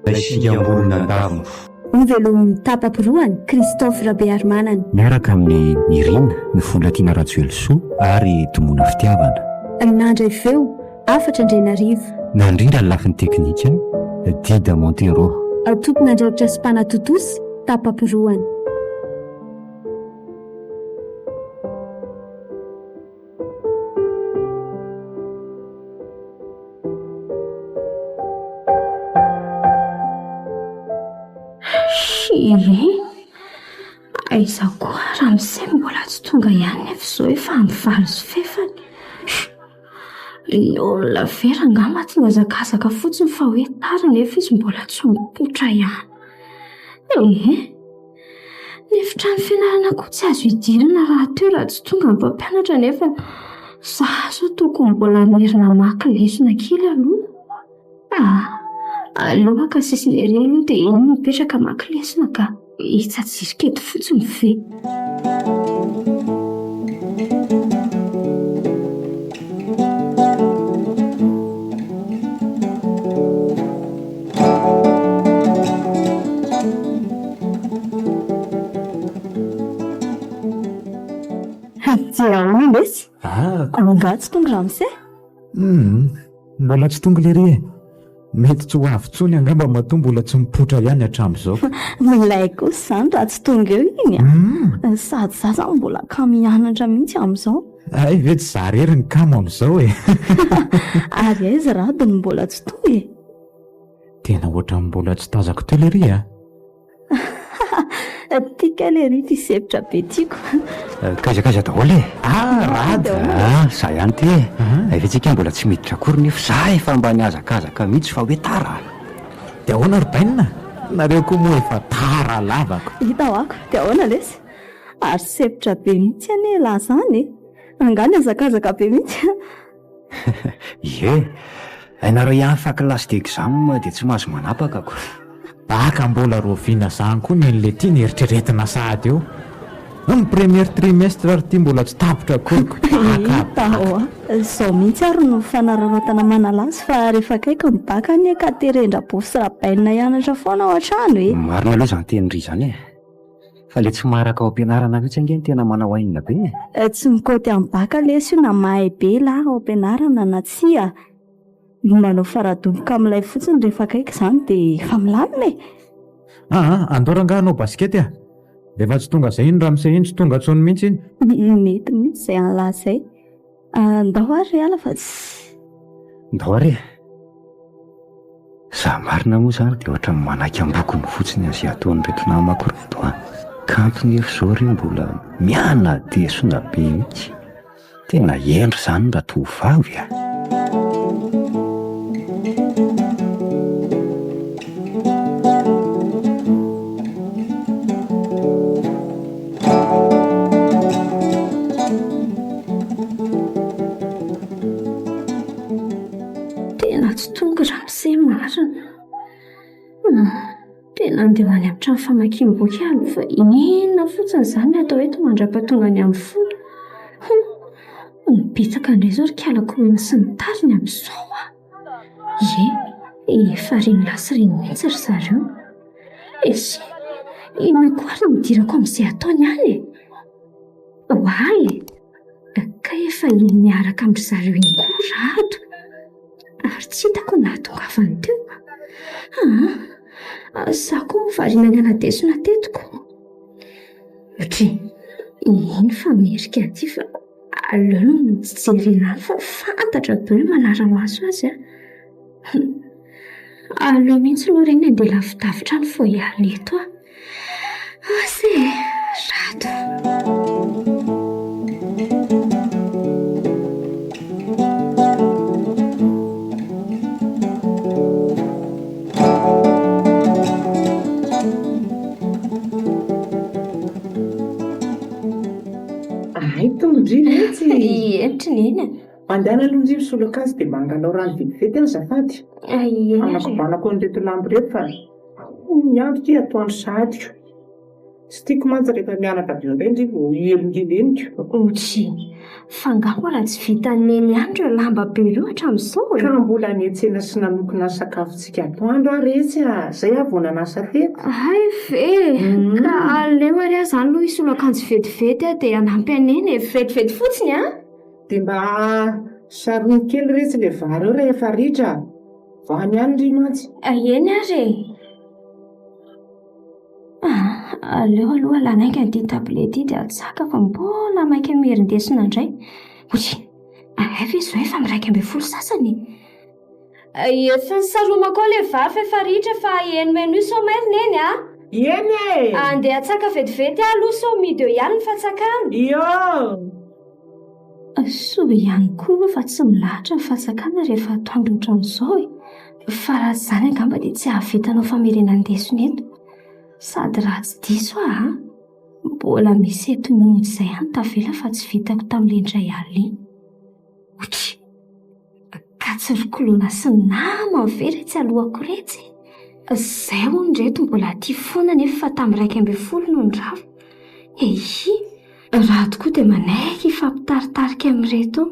Ilay singam-bolo nandavony. Novelomin'ny tapa-piroany, Christophe Rabearimanana. Miaraka amin'i Nirina, ny Volatiana Rajoelisoa ary Domona Fitiavana. Nandray feo, Hafatra Andrianarivo. Nandrindra ny lafiny teknika, Dida Montero. Tompon'andraikitra sy mpanatontosa, tapa-piroany. Chérie, aiza koa ramose mbola tsy tonga ihany nefa izao efa amin'ny valo sy fefany. Ny olona very angamba tsy nihazakazaka fotsiny fa hoe tara nefa izy mbola tsy mipoitra ihany. Ehe. Ny efitrano fianarana koa tsy azo idirana rahateo raha tsy tonga ny mpampianatra nefa za zao tokony mbola hamerina hamaky lesona kely aloha. Ah, aleo maka sisiny ery aloha dia eny mipetraka mamaky lesona ka. Hitsatsirika eto fotsiny ve? Dia ahoana lesy? Ah, Angaha tsy tonga ramose? Hum, mbola tsy tonga lery e. Mety tsy ho avy intsony angamba matoa mbola tsy mipoitra ihany hatramin'izao. Milay kosa izany raha tsy tonga eo iny a. Hum. Sady za zany mbola kamo hianatra mihitsy amin'izao. Hay ve tsy za rery ny kamo amin'izao e. Ary aiza Rado no mbola tsy tonga e? Tena ohatran'ny mbola tsy tazako teo lery a. Ty kay lery ity sepotra be tiako. Kaiza kaiza daholo e! Ah Rado! Ah za ihany ty e! Efa tsika mbola tsy miditra akory nefa za efa mba nihazakazaka mihitsy fa hoe tara a! Dia ahoana ry Bainina? Nareo koa moa efa tara lavako. Hita ho'ako, dia ahoana lesy? Ary sepotra be mihitsy anie elah zany e! Angaha nihazakazaka be mihitsy? Ie, hainareo ihany fa classe d'exam dia tsy mahazo manapaka ko. Baka mbola roviana zany koa nen'le ty ny eritreretina sahady eo. Ny premier trimestre ary ty mbola tsy tapitra akory ko. Baka Hita hoa. Zao mihitsy ary no fanararaotana manala azy fa rehefa akaiky ny baka anie ka teren-dRabofy sy Rabainina hianatra foana ao an-trano e. Marina aloha izany tenin-dry izany e. Fa le tsy maharaka ao am-pianarana mihitsy ange no tena manao hainina be e! Tsy mikaoty amin'ny baka lesy io na mahay be lah ao am-pianarana na tsia. Manao faradoboka amin'ilay fotsiny rehefa akaiky izany dia efa milamina e! Aa, andao rangaha hanao basikety a! Rehefa tsy tonga izay iny ramose iny tsy tonga intsony mihitsy iny. Mety mihitsy izay an'lah izay. Ndao ary ry ala fa tsy. Ndao ary e! Za marina moa zany dia ohatran'ny manaiky ambokony fotsiny an'izay ataon'ireto namako ireto an! Kanto nefa izao re mbola miana-desona be mihitsy. Tena hendry izany ratovovavy a! Tena tsy tonga ramose marina. Tena andeha ho any amin'ny trano famakiam-boky aho aloha fa inona fotsiny izany no atao eto mandra-pahatonga ny amin'ny folo. Hum, betsaka indray izao ry kalako sy ny tariny amin'izao ah. Ie, efa reny lahy sy reny mihitsy ry zareo. Esia, inona koa ary no idirako amin'izay ataony any e? Oay e! Kay efa iny miaraka amin-dry zareo iny koa Rado. Ary tsy hitako ny nahatongavany teo. Aa, za koa moa variana niana-desona teto ko. Otri, iny fa merika aty fa aleo aloha mijery eny fa fantatra be hoe manara-maso azy an. Aleo mihitsy aloha ireny handeha lavidavitra any vao hiala eto aho. Asa e! Rado. Hay tonga ndry mihitsy. Ie, ndry neny a. Mandehana aloha ndry misolo akanjo dia mba angalao rano vetivety aho azafady. Ie. Hanakobanako an'ireto lamba ireto fa ny andro ity atoandro sahady ko. Tsy tiako mantsy rehefa mianaka avy eo indray ndry vao hihelingeleniko. Otry, fa angaha mbola tsy vitan'i Neny ihany ireo lamba be ireo hatramin'izao e? Ka mbola niantsena sy nanokona ny sakafontsika atoandro aho retsy a! Izay aho vao nanasa teto. Hay ve! Ka aleo ary aho izany aloha hisolo akanjo vetivety aho dia hanampy an'i Neny e! Vetivety fotsiny an! Dia mba sarony kely retsy ilay vary eo rehefa ritra a! Vany ihany ndry mantsy. Eny ary e! Aleo aloha alana haingana ity tablette ity dia atsaka fa mbola maika miherin-desona indray. Oy! Hay ve izao efa 11 sasany e? Efa nisaromako ao ilay vary fa efa ritra fa henohenoy sao may ry Neny a! Eny e! Andeha hatsaka vetivety aho aloha sao midy eo ihany ny fatsakana. Io! Soa ihany koa aloha fa tsy milahatra ny fatsakana rehefa atoandro ohatran'izao e! Fa raha tsy izany angamba dia tsy hahavita hanao famerenan-desona eto. Sady raha tsy diso aho an, mbola misy eto mody izay ihany tavela fa tsy vitako tamin'ilay indray alina iny. Otry! Ka tsy ry Koloina sy ny namany ve iretsy alohako iretsy e? Izay hono ireto mbola aty foana nefa efa tamin'ny 11 no nirava. Ehy! Raha tokoa dia manaiky hifampitaritarika amin'ireto.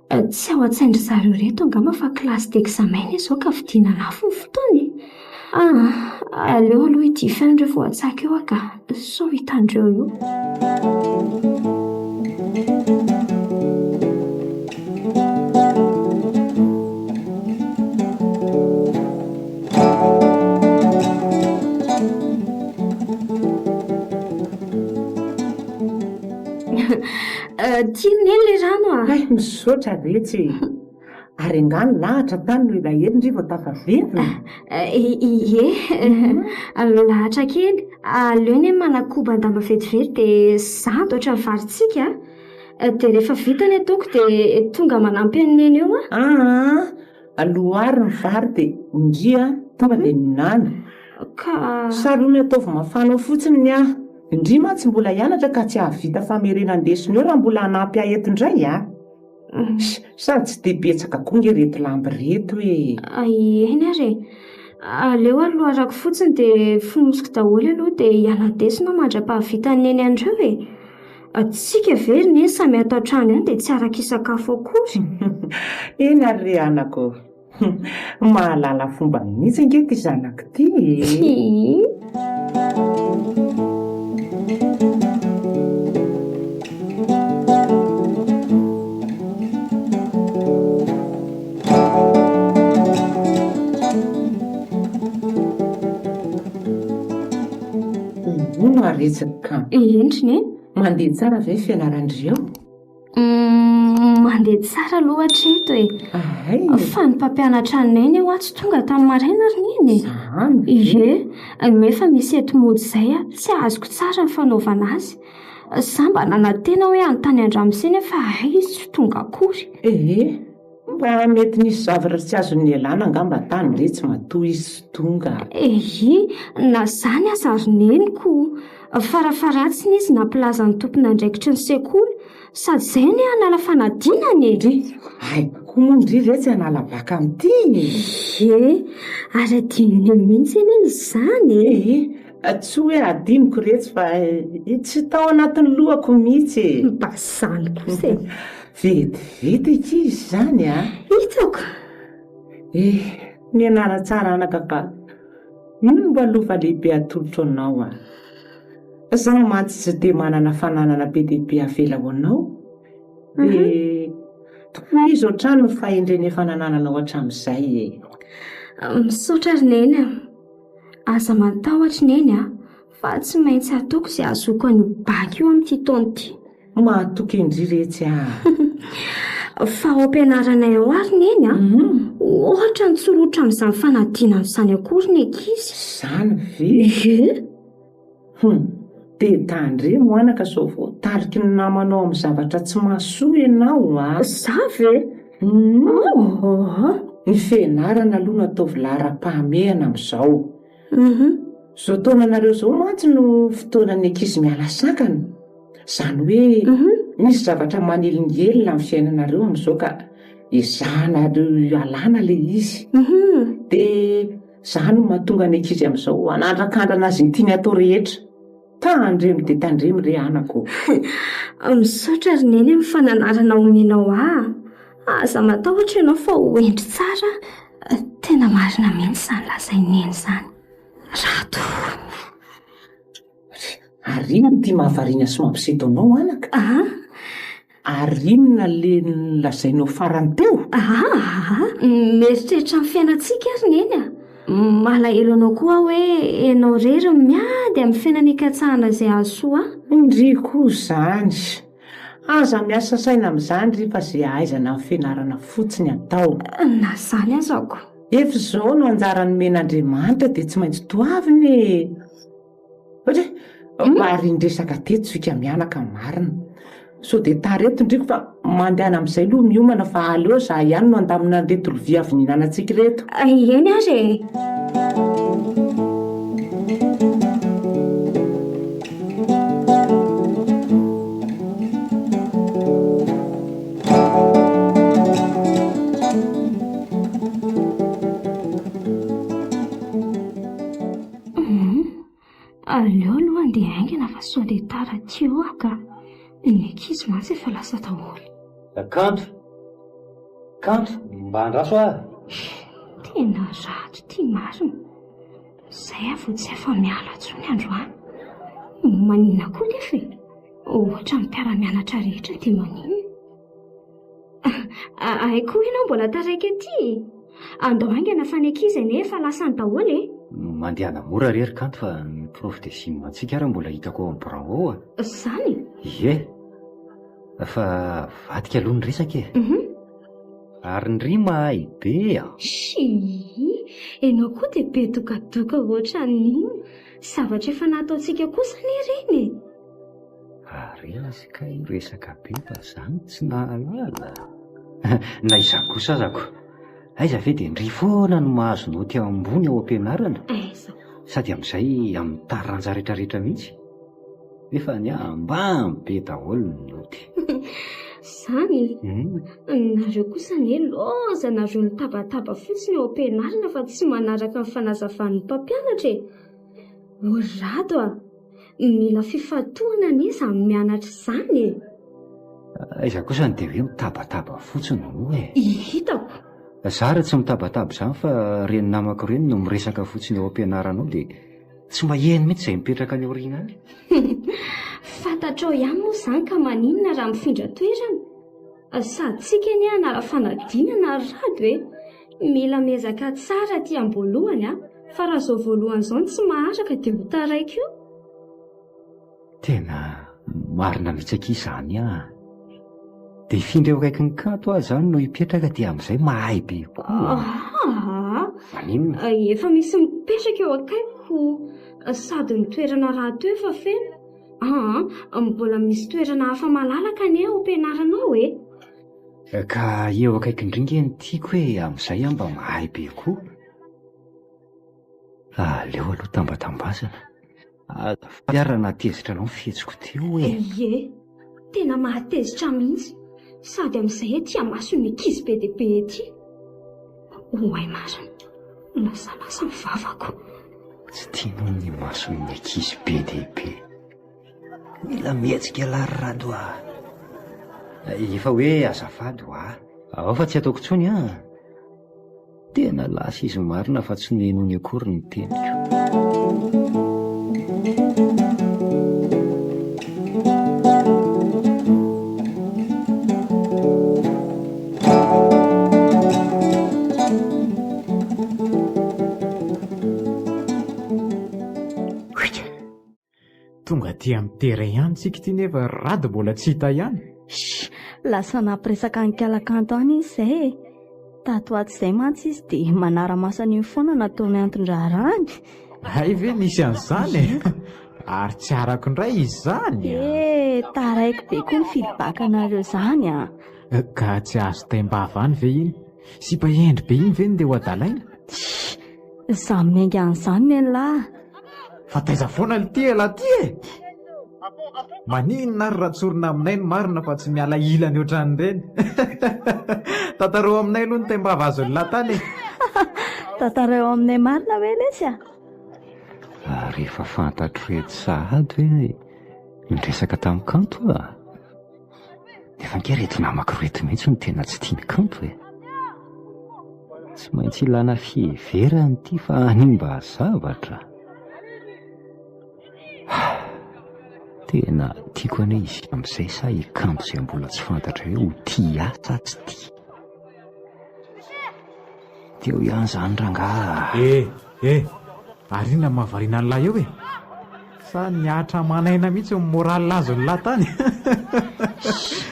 Tsy ao an-tsain-dry zareo ireto angamba fa classe d'examen anie izao ka vidiana lafo ny fotoana e! Aa! Aleo aloha ity fin ireo vao atsaka eo aho ka! Sao hitan-dreo eo. Tian'i Neny ilay rano a! Hay, misaotra retsy e! Ary angaha nilahatra tany no elaela ndry vao tafaverina? Ie, nilahatra kely. Aleo anie manakoban-damba vetivety dia zandry ohatran'ny varintsika a! Dia rehefa vita ny ataoko dia tonga manampy an'i Neny eo aho. Aa! Aloary ny vary dia ndry a, tonga dia mihinàna. Ka. Sarony ataovy mafana ao fotsiny ny ahy. Ndry mantsy mbola hianatra ka tsy hahavita famerenan-desona eo raha mbola hanampy ahy eto indray a! Sady tsy dia betsaka koa nge ireto lamba ireto e! Eny ary e! Aleo ary loharako fotsiny dia fonosiko daholo aloha dia hiana-desona mandra-pahavitan'i Neny an'ireo e! Tsika ve ry Neny samy ato an-trano ihany dia tsy araka hisakafo akory? Eny ary re anako ô! Mahalala fomba mihitsy ange ity zanako ity e! Hono ary retsy ka. Eny ry Neny. Mandeha tsara ve ny fianaran-dry ao? Mandeha tsara aloha hatreto e. Fa ny mpampianatra anay anie hoa tsy tonga tamin'ny maraina ry Neny e. Zany ve? Ie, nefa misy enti-mody izay a, tsy azoko tsara ny fanaovana azy. Za mba nanantena hoe hanontany an-dramose nefa hay izy tsy tonga akory. Ee, mba mety nisy zavatra tsy azony nialana angamba tany retsy matoa izy tsy tonga. Ehe, na izany aza ry Neniko, farafaharatsiny izy nampilaza ny tompon'andraikitry ny sekoly, sady izay anie hanala fanadinana e! Ndry, hay koa moa ndry retsy hanala baka amin'ity e! Ie, ary adinon'i Neny mihitsy anie izany e! Ehe, tsy hoe adinoko retsy fa tsy tao anatin'ny lohako mihitsy e! Mba izany kosa e! Vetivety akia izy izany a! Hitako! Eh, mianara tsara anaka fa io no mba lova lehibe atolotro anao a! Izaho mantsy tsy dia manana fananana be dia be avela ho anao, dia tohizo hatrany ny fahendrena efa nanananao hatramin'izay e! Misaotra ry Neny a! Aza matahotra Neny a! Fa tsy maintsy ataoko izay hahazoako an'io bac io amin'ity taona ity. Mahatoky an-dry retsy ah! Fa ao am-pianaranay ao ary Neny a! Ohatra ny tsy rototra amin'izany fanadinana izany akory ny ankizy. Izany ve? Ie! Hum! Dia tandremo anaka sao voatariky ny namanao amin'ny zavatra tsy mahasoa ianao a! Za ve? Hum! Ôhô! Ny fianarana aloha no ataovy laharam-pahamehana amin'izao. Izao taonanareo izao mantsy no fotoanan'ny ankizy miala sakana. Izany hoe misy zavatra manelingelina amin'ny fiainanareo amin'izao ka ezahanareo ialana ilay izy. Dia izany no mahatonga ny ankizy amin'izao hanandrakandrana izay tiany hatao rehetra. Tandremo dia tandremo re anaka ô! Misaotra ry Neny amin'ny fananarana omenao ahy. Aza matahotra ianao fa ho hendry tsara aho. Tena marina mihitsy izany lazain'i Neny izany. Rado. Ary inona ity mahavariana sy mampisento anao anaka? Aa! Ary inona le nolazainao farany teo? Aa! Mieritreritra ny fiainantsika ary Neny a! Malahelo anao koa aho hoe ianao irery no miady amin'ny fiainana ikatsahana izay hahasoa ahy. Ndry koa izany. Aza miasa saina amin'izany ry fa izay ahaizana amin'ny fianarana fotsiny atao. Na izany aza ko. Efa izao no anjara nomen'Andriamanitra dia tsy maintsy toavina e! Ohatra hoe, marin-dresaka teto isika mianaka marina. Sao dia tara eto ndriko fa mandehana amin'izay aloha miomana fa aleo izaho ihany no handamina an'ireto lovia avy nihinanantsika ireto. Eny ary e! Humm, aleo aloha andeha haingana fa sao dia tara aty eo aho ka. Ny ankizy mantsy efa lasa daholo. Kanto! Kanto! Mba andraso aho! Tena ratsy ity marina. Izay aho vao tsy afa-miala intsony androany. Maninona koa nefa e? Ohatran'ny mpiara-mianatra rehetra dia maninona? Hay koa ianao mbola taraiky aty e! Andao haingana fa ny ankizy anie efa lasany daholo e! Mandehana mora re ry Kanto fa ny prof de gym antsika ary mbola hitako ao amin'ny birao ao a! Izany? Ie! Fa avadika aloha ny resaka e! Ary ndry mahay be a! Shii! Ianao koa dia be dokadoka ohatran'ny inona? Zavatra efa nataontsika kosa anie ireny e! Ary azy kay resaka be fa zany tsy nahalala. Na izany kosa aza ko, aiza ve dia ndry foana no mahazo naoty ambony ao am-pianarana? Aiza. Sady amin'izay amin'ny taranja retraretra mihitsy. Nefa ny ahy ambany be daholo ny naoty. Zany? Nareo kosa anie loza nareo mitabataba fotsiny ao am-pianarana fa tsy manaraka ny fanazavan'ny mpampianatra e! O ry Rado a! Mila fifantohana anie izany mianatra izany e! Aiza kosa no dia hoe mitabataba fotsiny moa e! Hitako! Za raha tsy mitabataba izany fa ireny namako ireny no miresaka fotsiny ao am-pianarana ao dia tsy maheno mihitsy izay mipetraka any aoriana any. Fantatrao ihany moa izany ka maninona raha mifindra toerana? Sady tsika anie hanala fanadinana ry Rado e! Mila miezaka tsara aty am-boalohany a! Fa raha izao voalohany izao no tsy maharaka dia ho taraiky eo. Tena marina mihitsy akia izany an! Dia hifindra eo akaikin'i Kanto aho izany no hipetraka dia amin'izay mahay be koa. Aa! Maninona? Efa misy mipetraka eo akaikiko sady ny toerana rahateo efa feno. Aa! Mbola misy toerana hafa malalaka anie ao am-pianarana ao e! Ka eo akaikin-dry nge no tiako e, amin'izay aho mba mahay be koa. Aleo aloha tambatambazana. Azafady ary raha nahatezitra anao ny fihetsiko teo e. Ie, tena mahatezitra mihitsy. Sady amin'izay ety amason'ny ankizy be dia be ety. Oay marina, lasalasa ny vavako. Tsy tianao ny mason'ny ankizy be dia be. Mila mihetsika lah ry Rado a! Efa hoe azafady hoa. Ao fa tsy ataoko intsony an! Tena lasa izy marina fa tsy nohenoiny akory ny teniko. Tonga aty amin'ny terrain ihany tsika ity nefa Rado mbola tsy hita ihany. Shh! Lasa nampiresaka an'i Kalakanto any izy izay e! Tato ho ato izay mantsy izy dia manara-maso an'iny foana nataony anton-draharahany. Hay ve nisy an'izany e! Ary tsy arako indray izy izany a! Eh! Taraiky be koa ny feedback anareo izany a! Ka tsy azo taim-bava any ve iny? Sipa hendry be iny ve no ndeha ho adalaina? Shh! Za miainga an'izany nenlah a! Fa taiza foana lty elah ty e! Maninona ary raha tsorina aminay ny marina fa tsy miala ilany ohatran'ireny? Tantarao aminay aloha ny taim-bava azon'lah tany e! Tantarao aminay marina ve lesy a! Ary efa fantatro reto sahady hoe niresaka tamin'i Kanto ah. Nefa ange reto namako reto mihitsy no tena tsy tian'i Kanto e. Tsy maintsy ilana fiheverana ity fa hanimba zavatra. Tena tiako anie izy amin'izay sa i Kanto izay mbola tsy fantatra hoe ho tia ahy sa tsy tia. Teo ihany izany rangaha. Eh! Eh! Ary inona no mahavariana an'lah eo e? Sa nihatra aman'aina mihitsy ny moral azon'lah tany?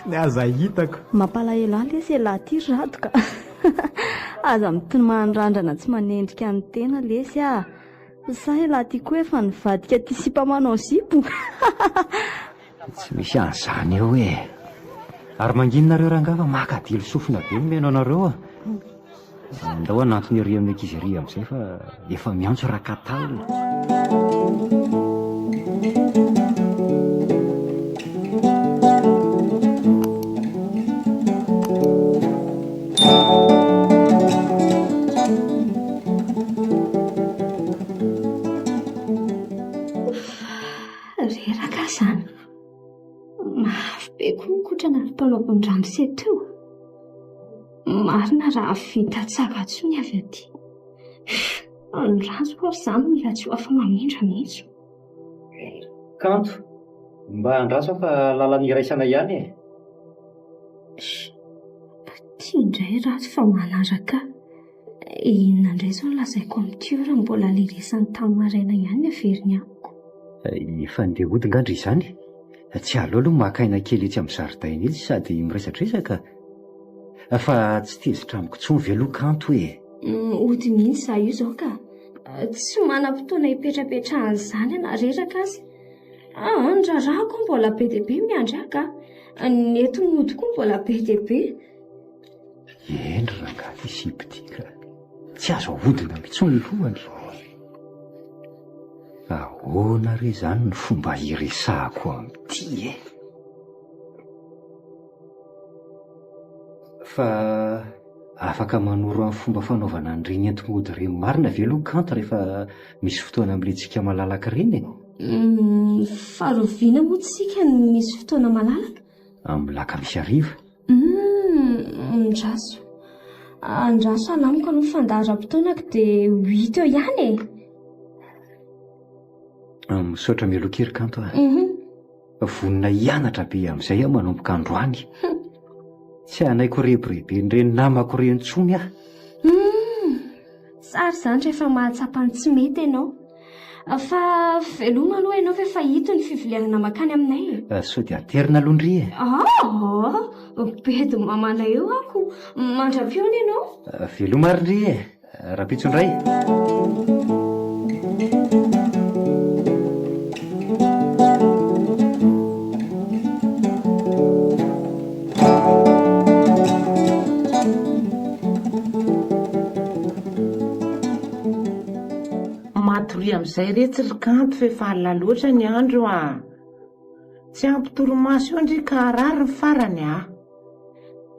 Ny aza hitako. Mampalahelo ahy lesy elah ty ry Rado ka! Aza mitomany randrana tsy manendrika ny tena lesy ah! Sa elah ty koa efa nivadika ty sipa manao zipo? Tsy misy an'izany eo e! Ary mangina nareo rangahy fa maka dilo sofina be ny mihaino anareo a! Andao hanantona ery amin'ny ankizy ery amin'izay fa efa miantso Rakatal. Reraka aho izany. Mafy be koa ny kotrana ny mpanaovon-dramose teo. Marina raha vita tsara intsony avy aty. Ny ranjoko ary izany mila tsy ho afa-mamindra mihitsy. Kanto, mba andraso aho fa lalana iraisana ihany e. Ity indray ratsy fa manaraka ahy. Inona indray izao no lazaiko amin'ity ora mbola ilay resany tamin'ny maraina ihany no averiny amiko. Efa handeha hody nga ndry izany? Tsy aleo aloha maka aina kely etsy amin'ny zaridaina etsy sady miresadresaka? Fa tsy tezitra amiko intsony ve aloha Kanto e? Hody mihitsy izaho io izao ka. Tsy manam-potoana hipetrapetrahana izany na reraka aza. Aa, ny raharahako mbola be dia be miandry ahy ka. Ny eto mody koa mbola be dia be. Eny ry rangahy ty sipa ty ka. Tsy azo ahodina mihitsy ny lohany. Ahoana re izany ny fomba hiresahako amin'ity e? Fa afaka manoro amin'ny fomba fanaovana an'ireny enti-mody ireny marina ve aloha Kanto rehefa misy fotoana amin'ilay malalaka ireny e? Fa rahoviana moa tsika no misy fotoana malalaka? Amin'ny lakamisy hariva. Humm, andraso. Andraso alamiko aloha ny fandaharam-potoanako dia ho hita eo ihany e. Misaotra mialoha kely Kanto a. Vonona hianatra be amin'izay aho manomboka androany. Tsy hanaiko rebireben'ireny namako ireny intsony aho. Humm, tsara izany rehefa mahatsapa ny tsy mety ianao. Fa veloma aloha ianao fa efa ito ny fivilianana mankany aminay e. Sao dia aterina aloha ndry e. Aa, bedy mamanay eo ako. Mandra-pihaona ianao. Veloma ary ndry e. Rahampitso indray. Matoria amin'izay retsy ry Kanto fa efa alina loatra ny andro a! Tsy ampy torimaso eo ndry ka harary ny farany a!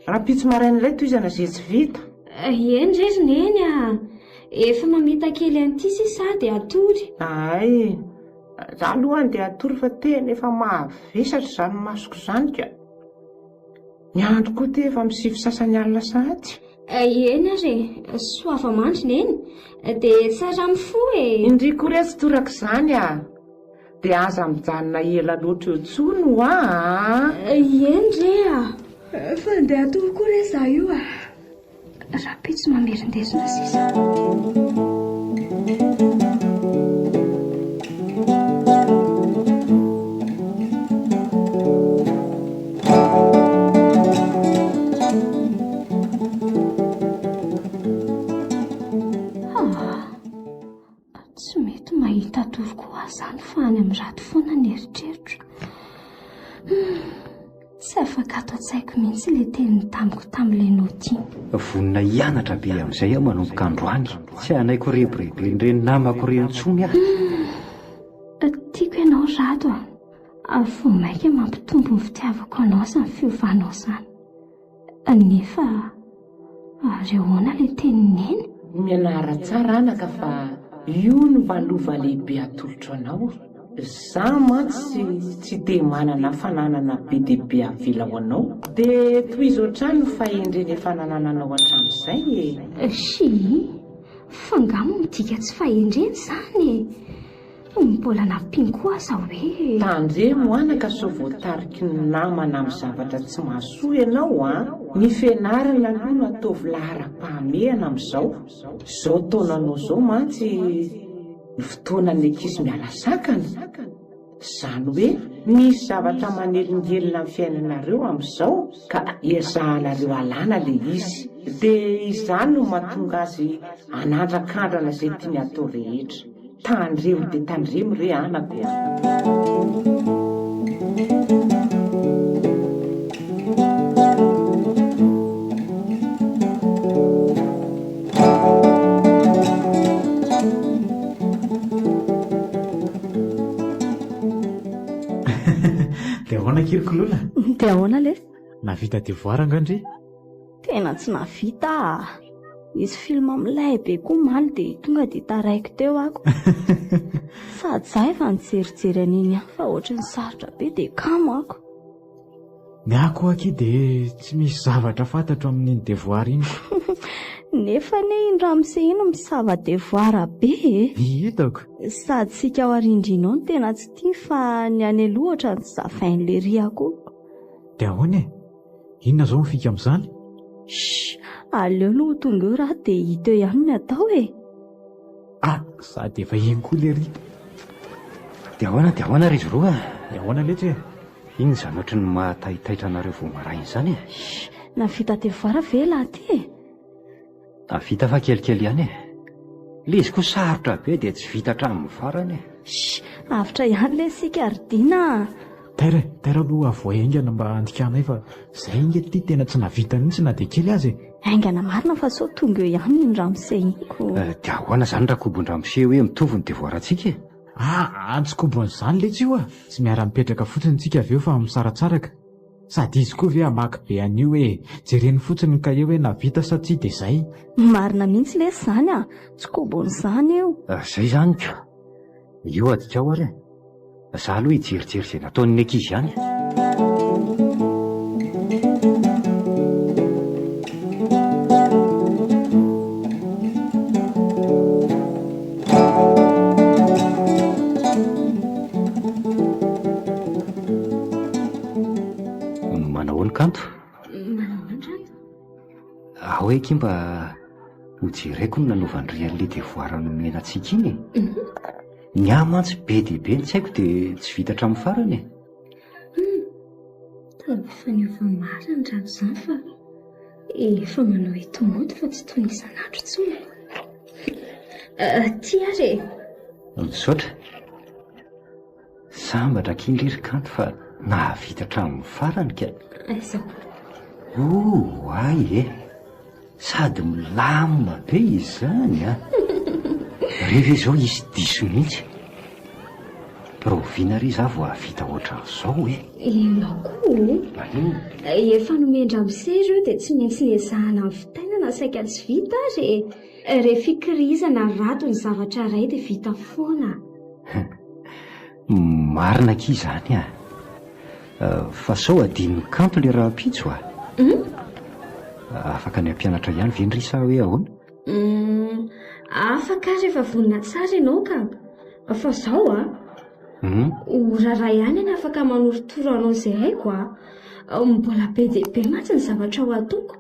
Rahampitso maraina indray tohizana izay tsy vita. Eny re ry Neny a! Efa mamita kely an'ity sisa aho dia hatory. Hay! Za aloha andeha hatory fa tena efa mavesatra izany masoko izany ka! Ny andro koa ity efa amin'ny sivy sasany alina sahady. Eny ary e! Soava mandry Neny! Dia tsara mifoha e! Indry koa re tsy torak'izany a! Dia aza mijanona ela loatra eo intsony hoa a! Eny re a! Fa andeha hatory koa re izaho io a! Rahampitso mamerin-desona sisa. Tsy mety mahita tory koa aho izany fa any amin'ny raty foana ny eritreritro. Hmm, tsy afaka ato an-tsaiko mihitsy ilay teniny tamiko tamin'ilay naoty iny. Vonona hianatra be amin'izay aho manomboka androany. Tsy hanaiko rebireben'ireny namako ireny intsony aho. Hmm, tiako ianao Rado a. Ary vao mainka mampitombo ny fitiavako anao izany fiovanao izany. Nefa ary ahoana ilay tenin'i Neny? Mianara tsara anaka fa Io no mba lova lehibe atolotro anao. Za mantsy tsy dia manana fananana be dia be avela ho anao. Dia tohizo hatrany ny fahendrena efa nanananao hatramin'izay e! Shii, fa nga moa midika tsy fahendrena izany e? Mbola nampiany koa aza hoe. Tandremo anaka sao voatariky ny namana amin'ny zavatra tsy mahasoa ianao a! Ny fianarana aloha no ataovy laharam-pahamehana amin'izao. Izao taonanao izao mantsy no fotoanan'ny ankizy miala sakana. Izany hoe misy zavatra manelingelina ny fiainanareo amin'izao ka ezahanareo alana ilay izy. Dia izany no mahatonga azy hanandrakandrana izay tiany hatao rehetra. Tandremo dia tandremo re anako a! Dia ahoana akia ry Kolola? Dia ahoana lesy? Nahavita devoir angaha ndry? Tena tsy nahavita ah! Nisy film milay be koa omaly dia tonga dia taraiky teo ako. Sady za efa nijerijery an'iny ihany fa ohatran'ny sarotra be dia kamo ako. Ny ahy koa akia dia tsy misy zavatra fantatro amin'iny devoir iny. Nefa anie iny ramose iny misava devoir be e! Hitako. Sady tsika ao arindrina ao no tena tsy tia fa ny any aloha ohatran'ny tsy zavain'le ry koa. Dia ahoana e? Inona izao ny fika amin'izany? Shh! Aleo aloha ho tonga eo raha dia hita eo ihany ny atao e! Ah! Sady efa iny koa lery. Dia ahoana dia ahoana ry izy roa a? Dia ahoana letsy e? Inona izany ohatry ny mahataitaitra anareo vao maraina izany e? Shh! Nahavita devoir ve elah ty e? Vita fa kelikely ihany e. Ilay izy koa sarotra be dia tsy vita hatramin'ny farany e. Shh! Avotra ihany lesy isika ry Dina a! Taira e, taira aloha avoay haingana mba handikanay fa zay ange ity tena tsy nahavita mihitsy na dia kely aza e. Haingana marina fa sao tonga eo ihany iny ramose iny ko. Dia ahoana izany rakobon-dramose hoe mitovy ny devoir-ntsika e? Aa, tsy kobon'izany letsy io a! Tsy miara-mipetraka fotsiny tsika avy eo fa misaratsaraka. Sady izy koa ve hamaky be an'io hoe jereny fotsiny ny kahie hoe navita sa tsia dia zay. Marina mihitsy lesy izany a! Tsy kobon'izany io. Zay izany ko! Io adikao ary e! Za aloha hijerijery izay nataon'ny ankizy ihany e! Manahoana Kanto? Manahoana Rado? Ao eky mba ho jereko ny nanaovan-dry an'ilay devoir nomena antsika iny e. Mhm. Ny ahy mantsy be dia be ny tsy haiko dia tsy vita hatramin'ny farany e. Hum, toa efa niova marina Rado izany fa efa manao enti-mody fa tsy toy ny isan'andro intsony. Ty ary e. Misaotra. Sambatra akia ndry ry Kanto fa nahavita hatramin'ny farany ka. Aiza koa. Oay e! Sady milamina be izany a! Re ve izao hisy diso mihitsy? Rahoviana re izaho vao hahavita ohatran'izao e? Ianao koa o! Maninona? Efa nomen-dramose ireo dia tsy maintsy nezahana nivitaina na saika tsy vita ary e! Rehefa fikirizana rado ny zavatra iray dia vita foana. Marina akia izany a! Fa sao adinon'i Kanto ilay rahampitso a! Hum? Afaka ny hampianatra ihany ve ndry sa hoe ahoana? Hum, afaka ary rehefa vonona tsara ianao ka! Fa izao a! Hum? Ora iray ihany any afaka manorotoro anao izay haiko a! Mbola be dia be mantsy ny zavatra ho ataoko.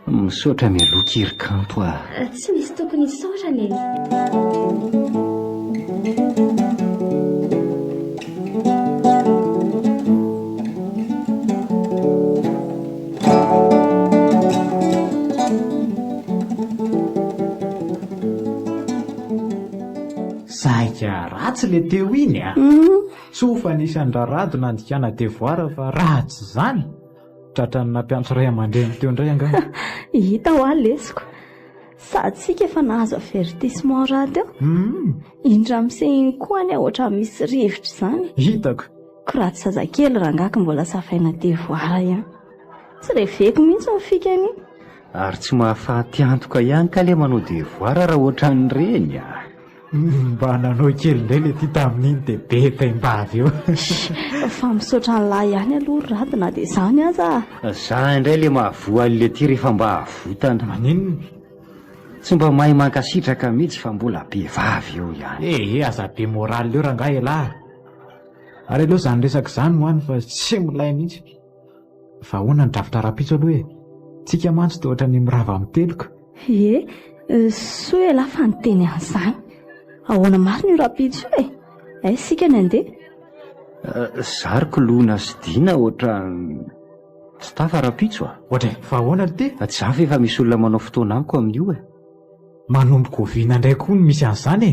Misaotra mialoha ki ry Kanto a! Tsy misy tokony hisaorana e! Saika ratsy le teo iny a! Soa fa nisy an-dRarado nandikana devoir fa raha tsy izany Tratran'ny nampiantso ray aman-dreny teo indray angamba. Hita hoa lesiko. Sady tsika efa nahazo avertissement rahateo. Hum. Iny ramose iny koa anie ohatran'ny misy rivotra izany. Hitako. Ko raha tsy zazakely rangahy ko mbola savaina devoir ihany. Tsy reveko mihitsy ny fikany iny. Ary tsy mahafaty antoka ihany kay le manao devoir raha ohatran'ireny a! Mba nanao kely indray le ty tamin'iny dia be taim-bava eo. Fa misaotra an'lah ihany aloha ry Rado na dia izany aza a. Za indray le mahavoa an'le ty rehefa mba avotana. Maninona? Tsy mba mahay mankasitraka mihitsy fa mbola be vava eo ihany. Eh eh aza be moral eo rangahy elah. Ary aleo izany resaka izany ho any fa tsy milay mihitsy. Fa ahoana ny drafitra rahampitso aloha e? Tsika mantsy toa ohatran'ny mirava amin'ny teloka. Ie, soa ialahy fa niteny an'izany. Ahoana marina io rahampitso io e? Aiza isika ny handeha? Za ry Koloina sy Dina ohatran'ny tsy tafa rahampitso a! Ohatray, fa ahoana ry ty? Tsy za fa efa misy olona manao fotoana amiko amin'io e! Manomboka oviana indray koa no misy an'izany e?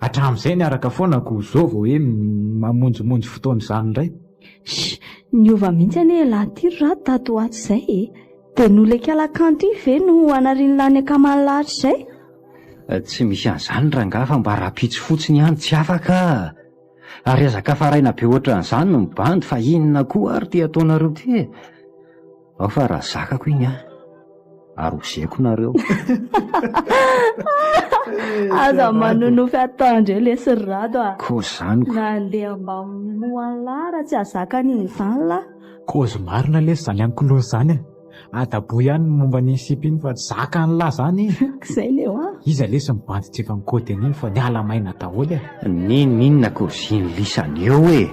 Hatramin'izay niaraka foana ko zao vao hoe mamonjimonjy fotoana izany indray. Sh! Niova mihitsy anie ialahy ity ry Rado tato ho ato izay e! Dia noho ilay kala kanto iny ve no hanarian'lah ny akaman'lah hatrizay? Tsy misy an'izany rangahy fa mba rahampitso fotsiny ihany tsy afaka a! Ary aza kafaraina be ohatran'izany ny bandy fa inona koa ary ity ataonareo ity e! Ao fa raha zakako iny an! Arozeko nareo. Aza manonofy atoandro eo lesy ry Rado a! Kôzy zany ko. Nandeha mba moan'lah raha tsy hahazaka an'iny izany lah. Kôzy marina lesy zany ankolony zany e! Adaboy ihany ny momba an'iny sipa iny fa tsy zakan'lah zany e! K'izay le hoa. Iza lesy ny bandy tsy efa mikôdy an'iny fa niala maina daholo e! N'inon'inona kôzin'i lisany eo e!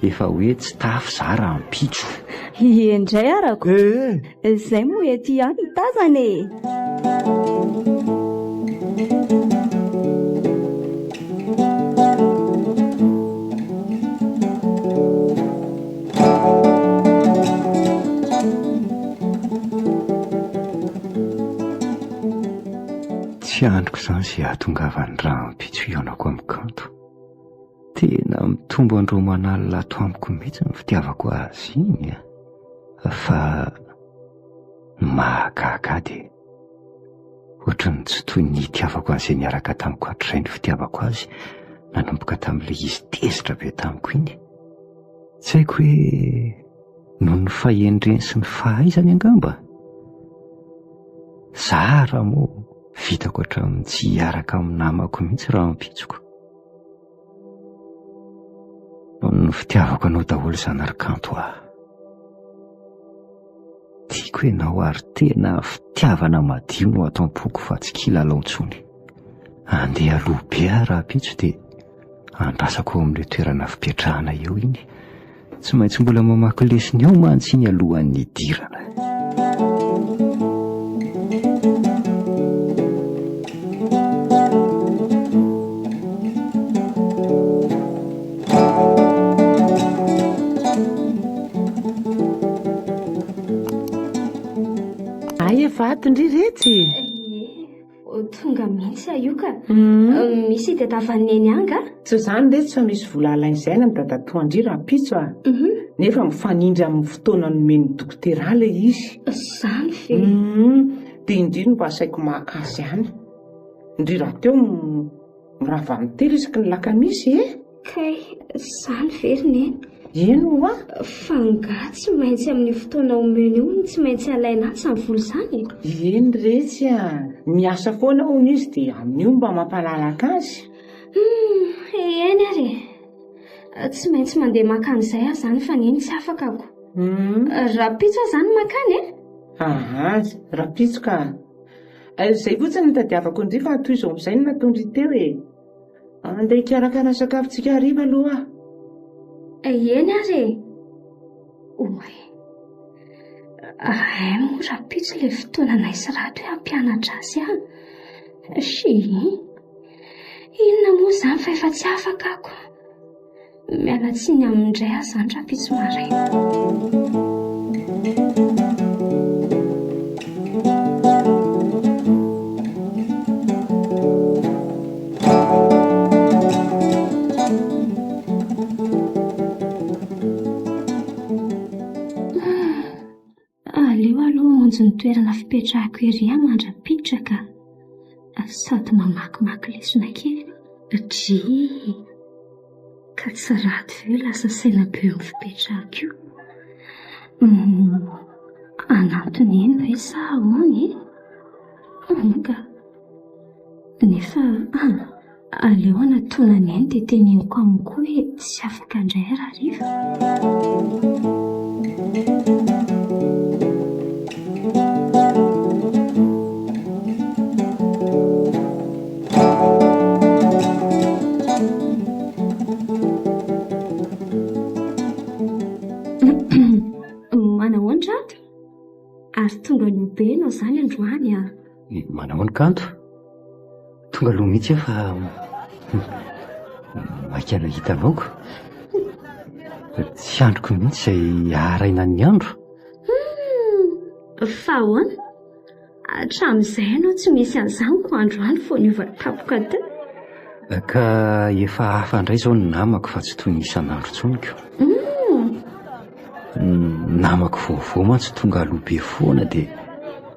Efa hoe tsy tafy za rahampitso. Ie indray arako. Zay moa ety ihany no tazana e! Tsy andriko izany izay hahatongavan'ny rahampitso hihaonako amin'i Kanto. Tena mitombo andro aman'alina ato amiko mihitsy ny fitiavako azy iny a! Fa ny mahagaga ahy dia ohatran'ny tsy toy ny nitiavako an'izay niaraka tamiko hatrizay ny fitiavako azy nanomboka tamin'ilay izy tezitra be tamiko iny. Tsy haiko hoe noho ny fahendreny sy ny fahaizany angamba? Zara moa vitako hatramin'ny tsy hiaraka amin'ny namako mihitsy rahampitsoko. Ny fitiavako anao daholo izany ry Kanto ah. Tiako ianao ary tena fitiavana madio no ato am-poko fa tsy kilalao intsony. Andeha aloha be aho rahampitso dia andrasako ao amin'ilay toerana fipetrahana eo iny. Tsy maintsy mbola mamaky lesona eo mantsy iny alohan'ny hidirana. Hay efa ato ndry retsy e! Tonga mihitsy aho io ka. Hmm. Misy itadiavan'i Neny ahy angaha? Tsy izany retsy fa misy vola alain'izaina ny dadatoan-dry rahampitso a. Mhm. Nefa mifanindry amin'ny fotoana nomen'ny dokotera ahy ilay izy. Izany ve? Hmm. Dia indry no mba asaiko maka azy any. Ndry rahateo mirava amin'ny telo isaky ny lakamisy e. Kay, izany ve ry Neny? Eny ho'a. Fa angaha tsy maintsy amin'io fotoana omena io no tsy maintsy alaina any izany vola izany e? Eny retsy a! Miasa foana hono izy dia amin'io mba mampalalaka azy. Humm, eny ary e! Tsy maintsy mandeha maka an'izay aho izany fa Neny tsy afaka ko. Humm. Rahampitso aho izany mankany e! Aha, rahampitso ka. Izay fotsiny no tadiavako an-dry fa tohizo amin'izay ny nataon-dry teo e! Andeha hikarakara sakafontsika hariva aloha aho. Eny ary e! Oay! Hay moa rahampitso ilay fotoana anay sy Rado hoe hampianatra azy aho. Shii! Inona moa izany fa efa tsy afaka ako. Miala tsiny aminy indray aho izany rahampitso maraina. Aleo aloha hamonjy ny toerana fipetrahako ery aho mandra-piditra ka. Sady mamakimaky lesona kely. Drii. Ka tsy raty ve io lasa saina be eo amin'ny fipetrahako io? Hanantona eny ve sa ahoana e? Ka. Nefa an! Aleo hanatona an'i Neny dia teneniko aminy koa hoe tsy afaka indray aho rahariva. Manahoana Rado? Ary tonga aloha be ianao izany androany an! Manahoana Kanto? Tonga aloha mihitsy aho fa maika nahita anao ko. Tsy andriko mihitsy izay haharaina ny andro. Hum, fa ahoana? Hatramin'izay ianao tsy misy an'izany ko androany vao niova tampoka teo. Ka efa hafa indray izao ny namako fa tsy toy ny isan'andro intsony ko. Hum. Ny namako vaovao mantsy tonga aloha be foana dia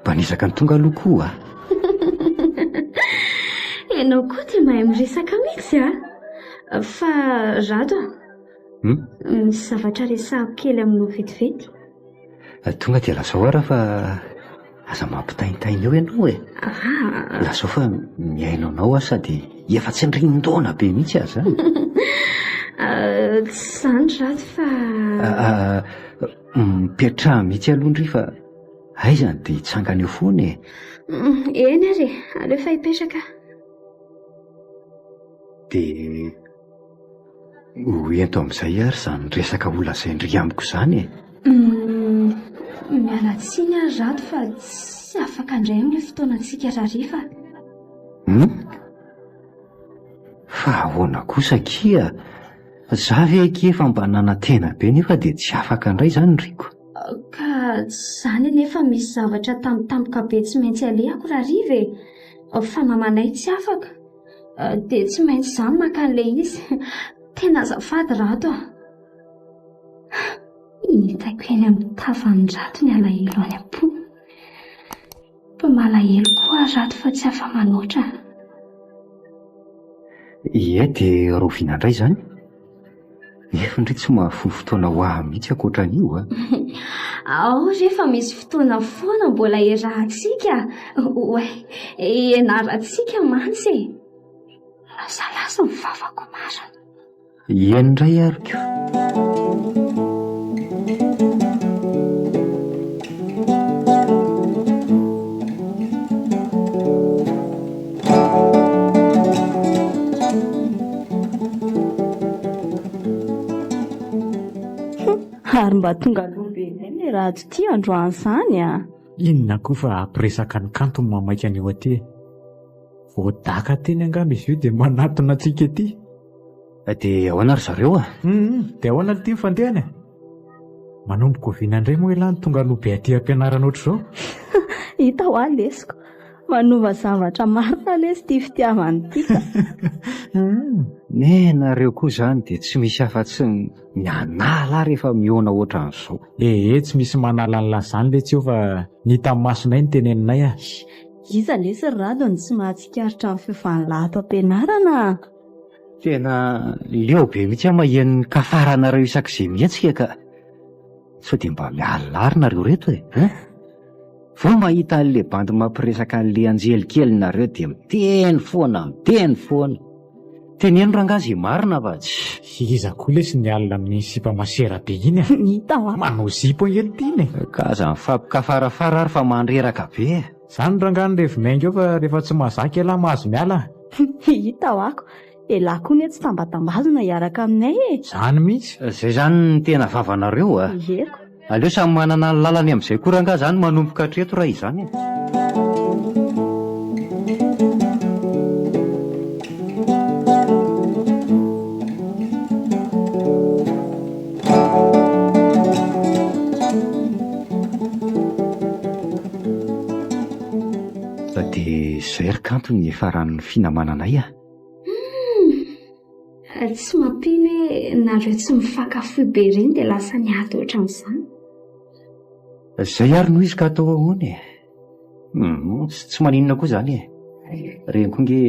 mba niezaka ny tonga aloha koa aho. Ianao koa dia mahay miresaka mihitsy a! Fa Rado a! Hmm? Misy zavatra resahako kely aminao vetivety. Tonga dia lazao ara fa aza mampitaintaina eo ianao e. Ah. Lazao fa mihaino anao aho sady efa tsindrin-daona be mihitsy aza. Ah, tsy izany Rado fa... Ah, ah, mipetraha mihitsy aloha ndry fa aiza no dia hitsangana eo foana e. Mm, eny ary e, aleo fa hipetraka aho. Dia Ho ento amin'izay ary izany resaka ho lazain-dry amiko izany e! Miala tsiny ary Rado fa tsy afaka handray amin'io fotoanantsika rahariva a! Hum? Fa ahoana kosa akia? Za ve akia efa mba nanantena be nefa dia tsy afaka indray izany ry ko? Ka tsy izany anefa misy zavatra tampotampoka be tsy maintsy alehako rahariva e! Fa mamanay tsy afaka. Dia tsy maintsy izaho no maka an'ilay izy. Tena azafady Rado a! Hitako eny amin'ny tavan'i Rado ny alahelo any am-po. Fa malahelo koa aho Rado fa tsy afa-manoatra. Ie, dia rahoviana indray izany? Nefa ndry tsy mahafoy fotoana ho ahy mihitsy ankoatra an'io a! Ao re fa misy fotoana foana mbola iarahantsika, oay, ianarantsika mantsy e! Lasalasa ny vavako marina. Eny indray ary ko! Ary mba tonga aloha be indray ilay rado ity androany izany a! Inona koa fa hampiresaka ny kanto no mamaika an'io aty e! Voadaka teny angamba izy io dia manatona antsika ety. Dia ahoana ry zareo a? Hum, dia ahoana ity ny fandehany e? Manomboka oviana indray moa ialahy no tonga aloha be aty am-pianarana ohatr'izao? Hita hoa lesiko. Manova zavatra marina lesy ity fitiavana ity ka. Nenareo koa izany dia tsy misy afa-tsy ny mianala ahy rehefa mihaona ohatran'izao. Ee, tsy misy manala an'lah izany letsy eo fa ny hitan'ny masonay no teneninay a. Iza lesy ry Rado no tsy mahatsikaritra ny fiovan'lah ato am-pianarana a? Tena leo be mihitsy aho maheno ny kafaranareo isak'izay mihetsika ka. Sao dia mba mialona ary nareo reto e? Hein? Vao mahita an'le bandy mampiresaka an'le anjely kely nareo dia miteny foana, miteny foana. Teneno rangaha ze marina fa tsy. Iza koa lesy ny alina amin'iny sipa masera be iny a? Hita hoa. Manao zipo ange ny tiany e. Ka aza mifampikafarafara ary fa mandreraka be e. Zany rangaha ny revy miainga eo fa rehefa tsy mahazaka ialahy mahazo miala a. Hita hoa ko. Elah koa anie tsy tambatambazina hiaraka aminay e! Zany mihitsy! Zay zany ny tena vavanareo a! Ieko. Aleo samy manana ny lalany amin'izay koa rangaha zany manomboka hatreto raha izany e! Dia izay ry kanto ny niafaran'ny finamananay a! Humm! Tsy mampino hoe nareo tsy mifankafohy be ireny dia lasa niady ohatran'izany. Izay ary no izy ka atao ahoana e? Humm, tsy maninona koa izany e. Ireny koa nge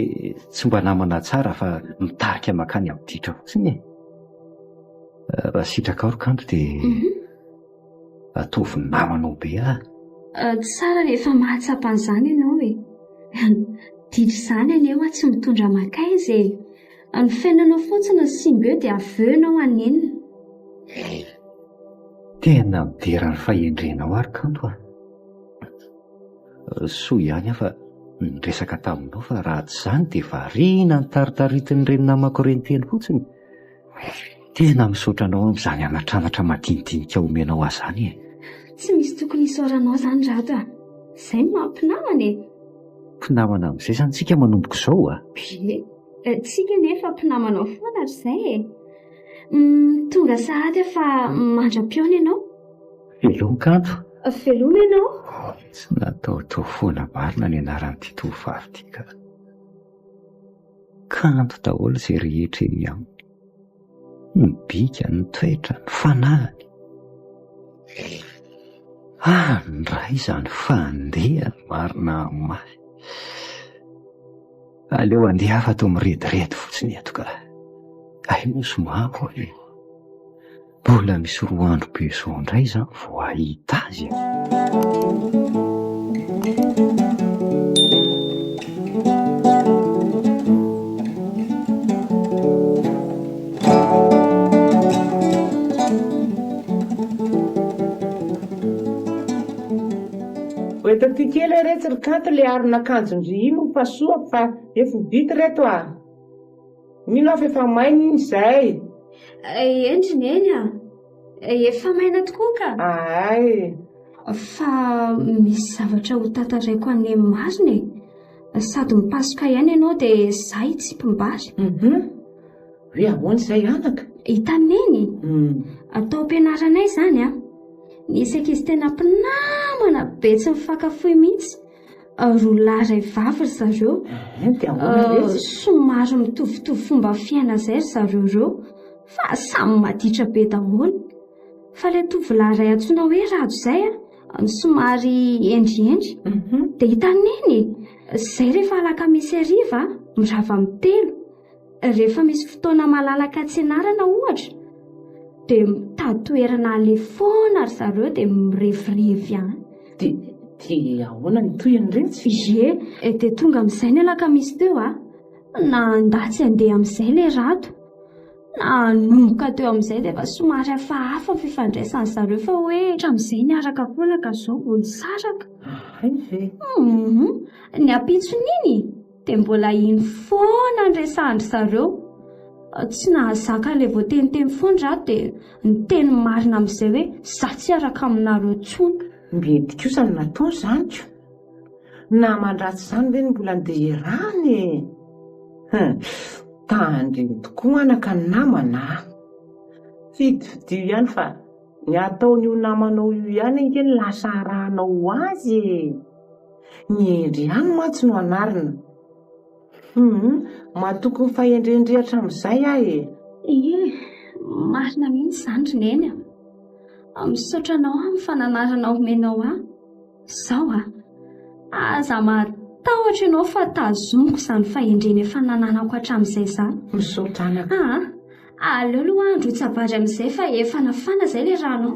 tsy mba namana tsara fa mitarika mankany amin'ny ditra fotsiny e. Raha sitrakao ry kanto dia ataovy namanao be aho. Tsara rehefa mahatsapa an'izany ianao e. Ditra izany anie hoa tsy mitondra mankaiza e! Ny fiainanao fotsiny no simba eo dia avy eo ianao hanenina. Tena midera ny fahendrenao aho ry Kanto a! Soa ihany aho fa niresaka taminao fa raha tsy izany dia variana nitaritaritin'ireny namako ireny teny fotsiny. Tena misaotra anao amin'izany anatranatra madinidinika omenao ahy izany e! Tsy misy tokony hisaoranao izany Rado a! Izay no maha mpinamana e! Mpinamana amin'izay izany tsika manomboka izao a! Ie, tsika anefa mpinamanao foana ry izay e! Tonga sahady aho fa mandra-pihaona ianao. Veloma Kanto! Veloma ianao! Tsy nataotao foana marina ny anaran'ity tovovavy ity ka! Kanto daholo izay rehetra eny aminy. Ny bika, ny toetra, ny fanahiny. Ah, ndray izany fandehany marina mafy. Aleo andeha fa toa mirediredy fotsiny eto ka. Hay moa somamo e. Mbola misy roa andro be izao indray izany vao hahita azy e! Hoento aty kely re retsy ry Kanto le aron'akanjon-dry iny ho pasohako fa efa ho vita reto a! Mino aho fa efa maina iny izay. Eny ry Neny a! Efa maina tokoa ka! Ahay! Fa misy zavatra ho tantaraiko an'i Neny marina e! Sady mipasoka ihany ianao dia izaho hitsipim-bary. Hum! Hoe ahoana izay anaka? Hitan'i Neny? Tao am-pianaranay izany an! Nisy ankizy tena mpinamana be tsy mifankafoy mihitsy. Roa lahy iray vavy ry zareo. Dia ahoana retsy? Somary mitovitovy fomba fiaina izay ry zareo ireo, fa samy maditra be daholo. Fa ilay tovolahy iray antsoina hoe Rado izay no somary hendrihendry. Dia hitan'i Neny e! Izay rehefa alakamisy hariva, mirava amin'ny telo. Rehefa misy fotoana malalaka tsy ianarana ohatra dia mitady toerana aleha foana ry zareo dia mirevirevy any. Dia dia ahoana ny tohiny retsy? Ie, dia tonga amin'izay ny alakamisy teo a! Nandà tsy handeha amin'izay ilay Rado. Nanomboka teo amin'izay dia efa somary hafahafa ny fifandraisan'ny zareo fa hoe hatramin'izay niaraka foana ka izao vao nisaraka. Hay ve? Hum, ny ampitson'iny Dia mbola iny foana ny resahan-dry zareo. Tsy nahazaka an'ilay voateniteny foana izaho dia niteny marina amin'izay hoe izaho tsy hiaraka aminareo intsony. Mety kosa ny nataony izany ko! Naman-dratsy izany ve no mbola andeha hiarahana e? Hum! Tandremo tokoa anaka ny namana a! Fidifidio ihany fa ny ataon'io namanao io ihany ange no lasa arahanao ho azy e! Ny hendry ihany mantsy no anarina. Hum, matoky ny fahendren-dry hatramin'izay aho e! Ie, marina mihitsy izany ry Neny a! Misaotra anao amin'ny fananarana omenao ahy. Izao a! Aza matahotra ianao fa tazomiko izany fahendrena efa nananako hatramin'izay izany. Misaotra anaka. Aa! Aleo aloha handrotsa-bary amin'izay fa efa nafana izay ilay rano.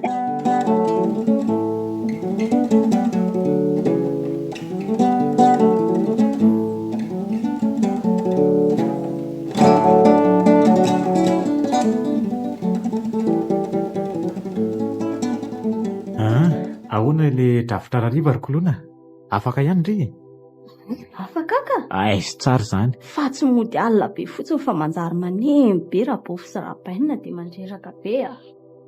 An, ahoana ilay drafitra rariva ry Koloina? Afaka ihany ry e? Afaka ka! Aiza tsara izany. Fa tsy mody alina be fotsiny fa manjary maneno be Rabofy sy Rabainina dia mandreraka be a!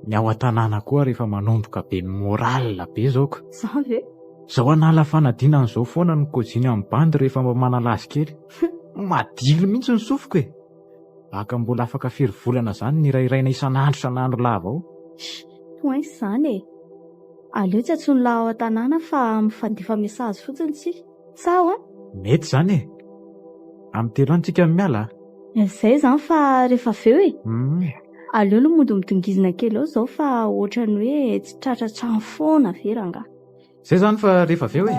Ny ao an-tanàna koa ary efa manomboka be moral be izao ka. Izany ve? Izao hanala fanadinana izao foana no kôziny amin'ny bandy rehefa mba manala azy kely. Madilo mihitsy ny sofiko e! Aka mbola afaka firy volana izany ny hirahiraina isan'andro isan'andro lava ao. Poince izany e! Aleo tsy antsoin'i lahy ao an-tanàna fa mifandefa message fotsiny tsika. Sa ahoana? Mety izany e! Amin'ny telo any tsika no miala a! Izay izany fa rehefa avy eo e! Aleo aloha mody midongizina kely ao izao fa ohatran'ny hoe tsy tratra trano foana ve rangahy? Zay zany fa rehefa avy eo e!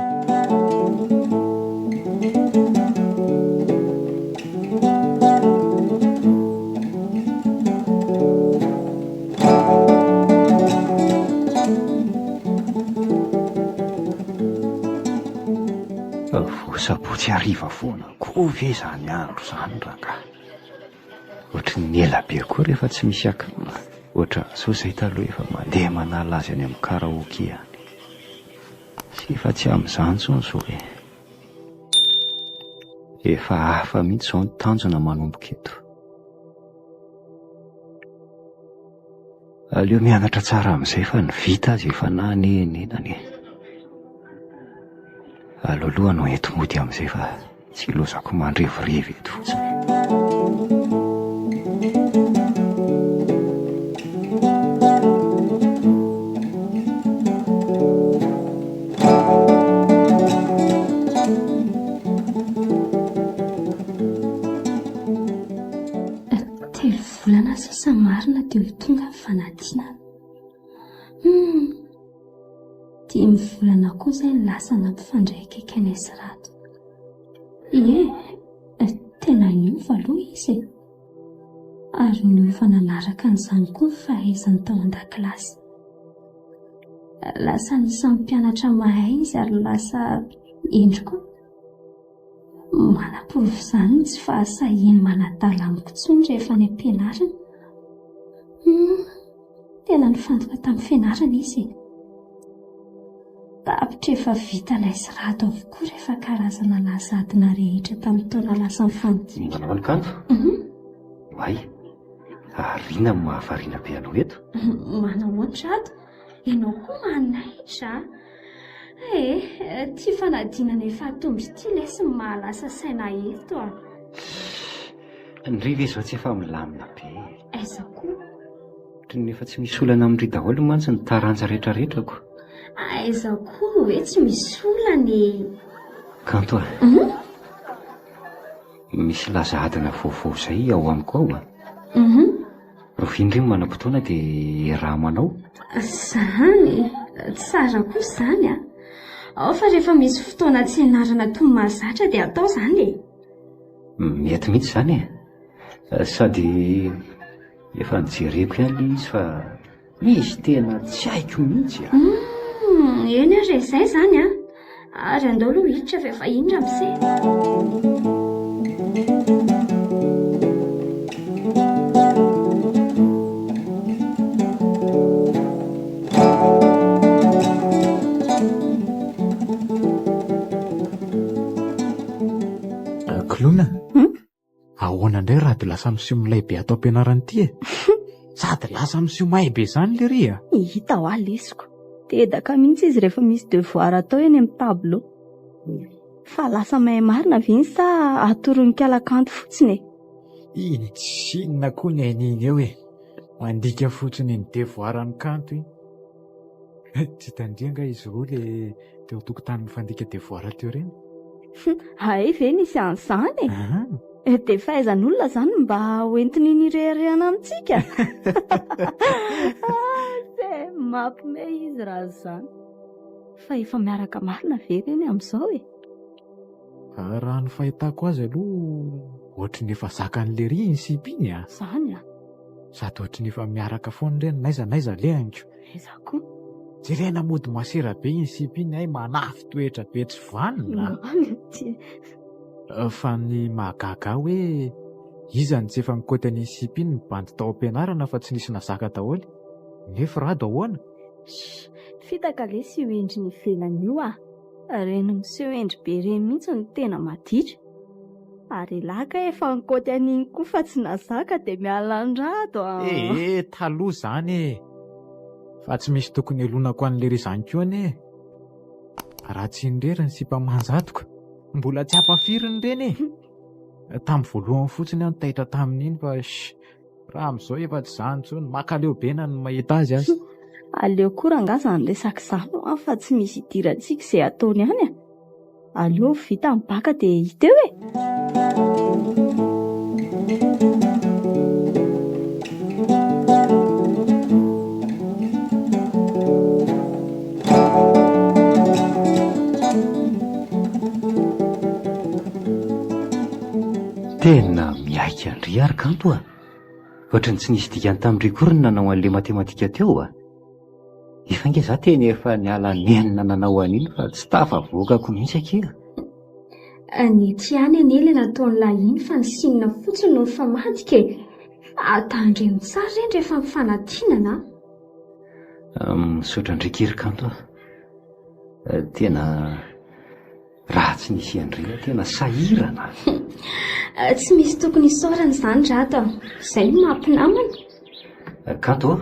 sabotsy hariva foana koa ve izany andro izany rangahy? Ohatry ny ela be koa rehefa tsy misy akama. Ohatran'izao izay taloha efa mandeha manala azy any amin'ny karaoke any. Tsy efa tsy amin'izany intsony izao e. Efa hafa mihitsy izao ny tanjona manomboka eto. Aleo mianatra tsara amin'izay fa ny vita aza efa nanenenana e. Aleo aloha no ento mody amin'izay fa tsy ilozako mandrevirevy eto fotsiny. Telo volana sisa marina dia ho tonga ny fanadinana. Hum, dimy volana koa izay ny lasa nampifandray akaiky anay sy Rado. Ie, tena niova aloha izy e. Ary niova nanaraka an'izany koa ny fahaizany tao an-dakilasy. Lasa anisan'ny mpianatra mahay izy ary lasa hendry koa. Manaporofo izany ny tsy fahasahiany manadala amiko intsony rehefa any am-pianarana. Hum, tena nifantoka tamin'ny fianarana izy e. Tapitra efa vitanay sy Rado avokoa rehefa karazana laza adina rehetra tamin'ny taona lasa nifandinika. Manao ny kanto? Oay, ary inona no mahavariana be anao eto? Manao ahoana Rado? Ianao koa manaitra a! Eh, ity fanadinana efa atomboka ity lesy no mahalasa saina eto a! Ndry ve izao tsy efa milamina be e? Aiza koa? Ohatry ny efa tsy misy olana amin-dry daholo mantsy ny taranja rehetrarehetrako. Aiza koa no hoe tsy misy olana e? Kanto a! Misy laza adina vaovao izay ao amiko ao a! Rahoviana ndry no manam-potoana dia iaraha-manao? Izany? Tsara kosa izany a! Ao fa rehefa misy fotoana tsy ianarana toy ny mahazatra dia atao izany e! Mety mihitsy izany e! Sady efa nojereko ihany ilay izy fa misy tena tsy haiko mihitsy a! Humm, eny ary e, izay izany a! Ary andao aloha hiditra fa efa iny ramose. Koloina, Ahoana indray Rado lasa miseho milay be ato am-pianarana ity e? Sady lasa miseho mahay be izany lery a! Hita hoa lesiko. Dedaka mihitsy izy rehefa misy devoir atao eny amin'ny tableau. Fa lasa mahay marina ve iny sa atoron'ny kalakanto fotsiny e? Iny tsy inona koa ny hain'iny eo e! Mandika fotsiny iny devoir an'i Kanto iny. Tsy hitan-dry angaha izy roa le teo an-tokotany nifandika devoir teo ireny? Hay ve nisy an'izany e? Dia fahaizan'olona izany mba hoentin'iny hireharehana amintsika? Asa e, mampiomehy izy raha izany. Fa efa miaraka marina ve ireny amin'izao e? Raha ny fahitako azy aloha, ohatry ny efa zakan'i Lery iny sipa iny a! Izany a! Sady ohatry ny efa miaraka foana ireny n'aiza n'aiza alehany ko. Aiza koa? Jerena mody masera be iny sipa iny hay manafy toetra be tsy vanona. Marina ty. Fa ny mahagaga ahy hoe iza no tsy efa nikaoty an'iny sipa iny ny bandy tao am-pianarana fa tsy nisy nazaka daholo. Nefa Rado ahoana? Shh! Fitaka lesy io endriny ivelany io ah! Ireny miseho hendry be ireny mihitsy no tena maditra. Ary elah kay efa nikaoty an'iny koa fa tsy nazaka dia miala an'i Rado a! Ee, taloha izany e! Fa tsy misy tokony helonako an'i lery izany koa anie e! Raha tsy iny irery ny sipa manjatoko, mbola tsy ampafiriny ireny e! Tamin'ny voalohany fotsiny aho no taitra tamin'iny fa shh! Raha amin'izao efa tsy izany intsony, mankaleo be na ny mahita azy aza. Aleo koa rangaha izany resaka izany hoa fa tsy misy idirantsika izay ataony any a! Aleo vita ny baka dia hita eo e! Tena miaiky an-dry ary kanto a! Ohatran'ny tsy nisy dikany tamin-dry akory ny nanao an'ilay matematika teo a! Efa ange za tena efa niala nenina nanao an'iny fa tsy tafavoakako mihitsy akia. Nety ihany anie ilay nataon'lah iny fa ny sinina fotsiny no nifamadika e! Fa tandremo tsara ireny rehefa mifanadinana a! Misaotra an-dry Kiry Kanto a! Tena raha tsy nisy an-dry aho tena sahirana. Tsy misy tokony hisaorana izany Rado a! Izay no maha mpinamana. Kanto a!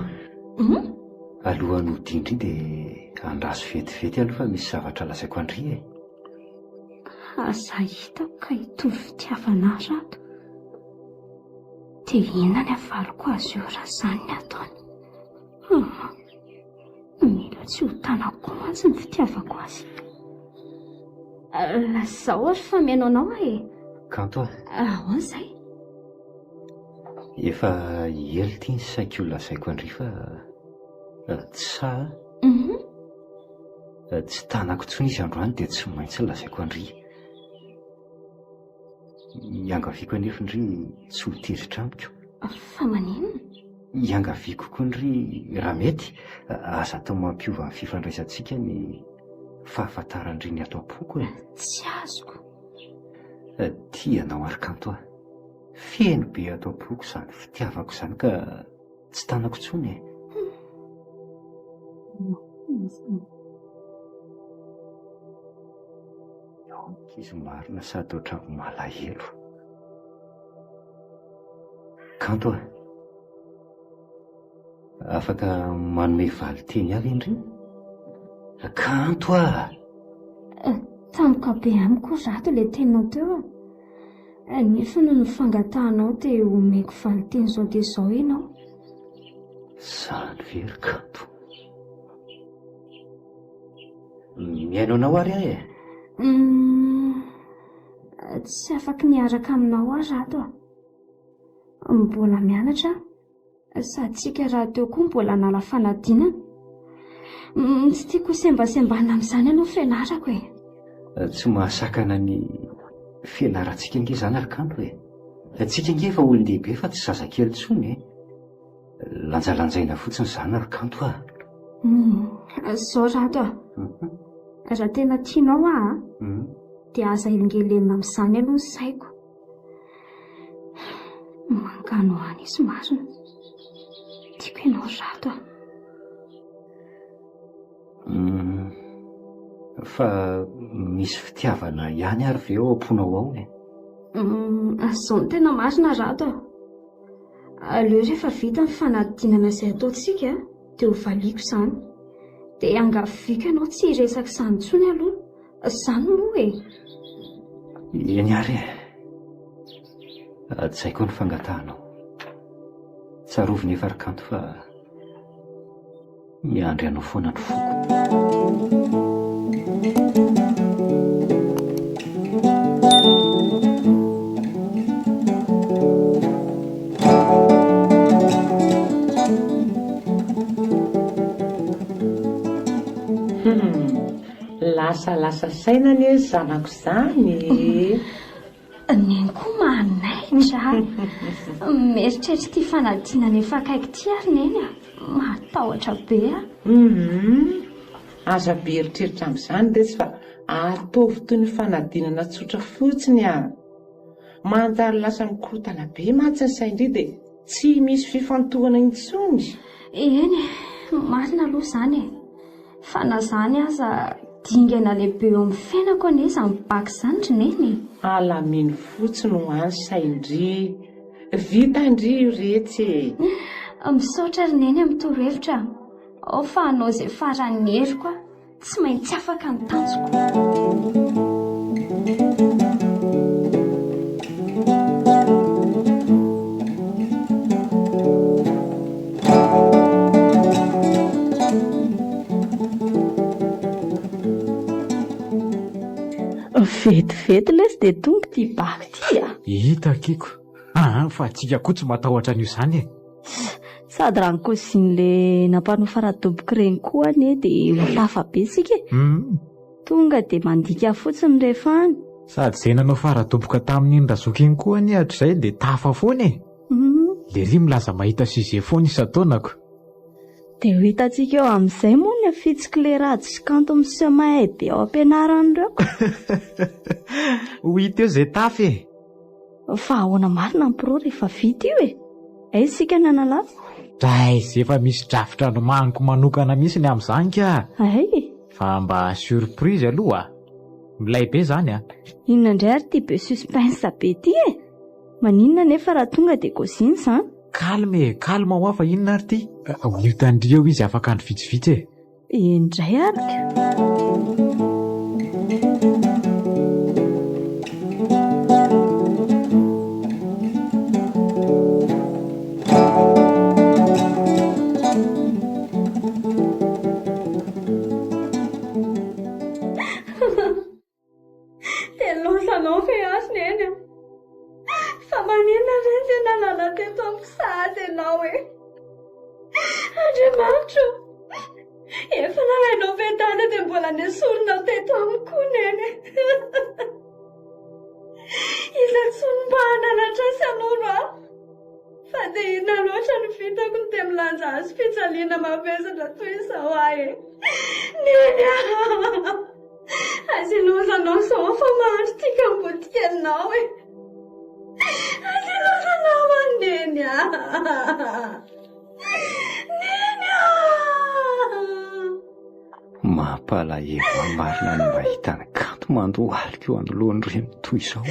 Alohan'ny hodian-dry dia andraso vetivety aloha fa misy zavatra lazaiko an-dry e! Aza hitako ka hitovy fitiavana ahy Rado. Dia inona ny havaliko azy eo raha izany ny ataony? Aa, mila tsy ho tanako koa mantsy ny fitiavako azy. Lazao ary fa mihaino anao aho e. Kanto a. Ahoana izay? Efa ela ity ny saiko lazaiko an-dry fa tsy sahy aho. Tsy tanako intsony izy androany dia tsy maintsy lazaiko an-dry. Iangaviako anefa ndry tsy ho tezitra amiko. Fa maninona? Iangaviako koa ndry raha mety, aza atao mampiova ny fifandraisantsika ny fahafantaran-dry ny ato am-poko e. Tsy azoko. Tia anao ary kanto aho. Feno be ato am-poko izany fitiavako izany ka tsy tanako intsony e. Ao ankizy marina sady ohatran'ny malahelo. Kanto a! Afaka manome valin-teny ahy ve ndry? Kanto a! Tampoka be amiko ry Rado ilay teninao teo a! Nefa noho ny fangatahanao dia omeko valin-teny izao dia izao ianao. Izany ve ry Kanto? Mihaino anao ary aho e! Humm, tsy afaky ny hiaraka aminao aho Rado a! Mbola mianatra aho, sady tsika rahateo koa mbola hanala fanadinana. Humm, tsy tiako ho sembasembanina amin'izany aloha ny fianarako e! Tsy mahasakana ny fianarantsika ange izany ry Kanto e! Tsika ange efa olon-dehibe fa tsy zazakely intsony e! Lanjalanjaina fotsiny izany ry Kanto a! Humm, zao Rado a! Raha tena tianao aho a, dia aza elingelenina amin'izany aloha ny saiko. Manganohano izy marina. Tiako ianao ry Rado a! Humm, fa misy fitiavana ihany ary ve ao am-ponao ao e? Humm, zao no tena marina Rado a! Aleo rehefa vita ny fanadinana izay ataontsika dia ho valiako izany. Dia iangaviako ianao tsy hiresaka izany intsony aloha. Izany moa e! Eny ary e! Hajaiko ny fangatahanao. Tsarovy nefa ry Kanto fa Miandry anao foana ny foko. Lasalasa saina anie zanako izany e! Neny koa manaitra a! Mieritreritra ity fanadinana efa akaiky ity ary Neny a! Mahatahotra be aho. Humm! Aza be eritreritra amin'izany retsy fa ataovy toy ny fanadinana tsotra fotsiny a! Manjary lasa mikorontana be mantsy ny sain-dry dia tsy misy fifantohana intsony. Eny e, marina aloha izany e! Fa na izany aza, dingana lehibe eo amin'ny fiainako anie izany bac izany ry Neny e! Alamino fotsiny ho any sain-dry. Vitan-dry io retsy e! Misaotra ry Neny amin'ny torohevitra. Ao fa hanao izay faran'ny heriko aho. Tsy maintsy afaka ny tanjoko. Vetivety lesy dia tonga ity bac ity a! Hita akiko. Aa fa antsika koa tsy matahotra an'io izany e! Sady raha ny kôzin'le nampanofa radoboka ireny koa anie dia ho tafa be tsika e! Tonga dia mandika fotsiny rehefa any. Sady izay nanao faradoboka tamin'iny razoky iny koa anie hatrizay dia tafa foana e! Lery milaza mahita sujet foana isan-taonako. Dia ho hitantsika eo amin'izay moa ny hafitsok'ilay rado sy kanto miseho mahay be ao am-pianarana ireo. Ho hita eo izay tafa e! Fa ahoana marina ny pro rehefa vita io e? Aiza isika ny hanalaza? Drais, efa misy drafitra nomaniko manokana mihitsy ny amin'izany ka! Hay e! Fa mba surprise aloha a! Milay be izany a! Inona indray ary ity be suspense be ity e? Maninona anefa raha tonga dia kôzina izany? Calme e, calme hoa fa inona ary ity? Ho hitan-dry eo izy afaka andro vitsivitsy e! Indray ary ka! Dia laozanao ve aho ry Neny a? Fa maninona re no tena nalana teto amiko sahady ianao e? Andriamanitra ô! Efa nalainao ve Dada dia mbola nesorinao teto amiko koa Neny e? Iza intsony mba hananatra sy hanoro ahy? Fa dia inona loatra no vitako no dia milanja hazo fijaliana mavesatra toy izao aho e? Neny a! Aza ilozanao izao fa mahandry ity kamboty kelinao e! Aza ilozanao aho Neny a! Neny a! Mampalahelo ahy marina ny mahita ny kanto mandohalika eo anoloan'ireny toy izao a!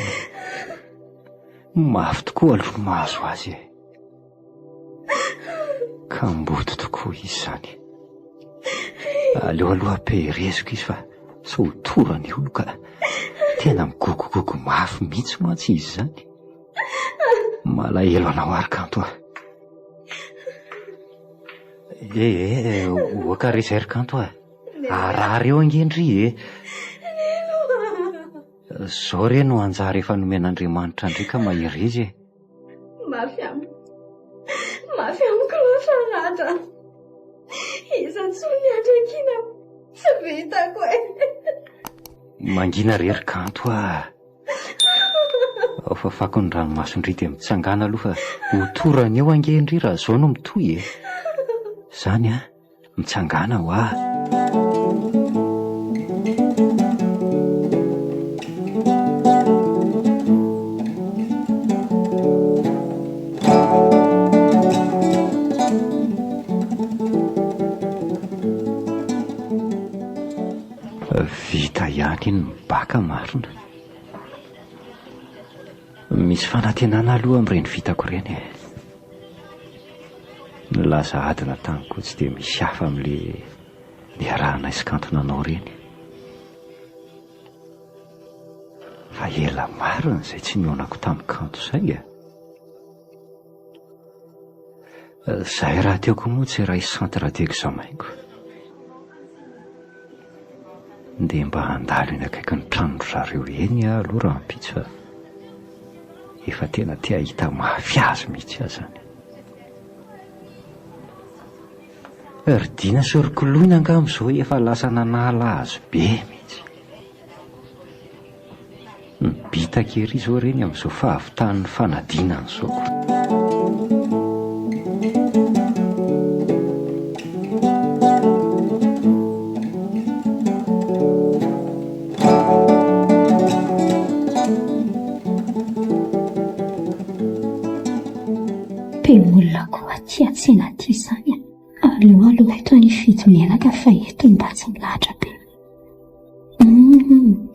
Mafy tokoa aloha ny mahazo azy e! Kamboty tokoa izy izany. Aleo aloha ampehereziko izy fa sao ho torana eo ka. Tena migogogogo mafy mihitsy mantsy izy izany. Malahelo anao ary kanto a. Eh, eh, oaka re izay ry kanto a. Harary eo ange ndry e. Zao re no anjara efa nomen'Andriamanitra an-dry ka mahereza e. Mafy amiko. Mafy amiko loatra Rado a. Iza intsony ny andrakina tsy vitako e. Mangina re ry Kanto a. Ao fafako ny ranomason-dry dia mitsangàna aloha fa ho torana eo ange ndry raha zao no mitohy e. Zany a. Mitsangàna hoa. Vita ihany iny ny baka marina. Misy fanantenana aloha amin'ireny vitako ireny e. Ny laza adina tany koa tsy dia misy hafa amin'ilay niarahanay sy kanto nanao ireny. Fa ela marina izay tsy nihaonako tamin'i Kanto izay e. Izahay rahateo koa moa tsy iray centre d'examen-ko. Ndeha mba handalo eny akaikin'ny tranon-dry zareo eny aho aloha rahampitso fa efa tena te hahita mafy azy mihitsy aho izany. Ry Dina sy ry Koloina angamba izao efa lasa nanala azy be mihitsy. Mibitaka ery izao ireny amin'izao fahavitan'ny fanadinana izao ko. Be olona koa aty an-tsena aty izany a! Aleo aloha eto any hividy menaka fa eto mba tsy milahatra be. Humm!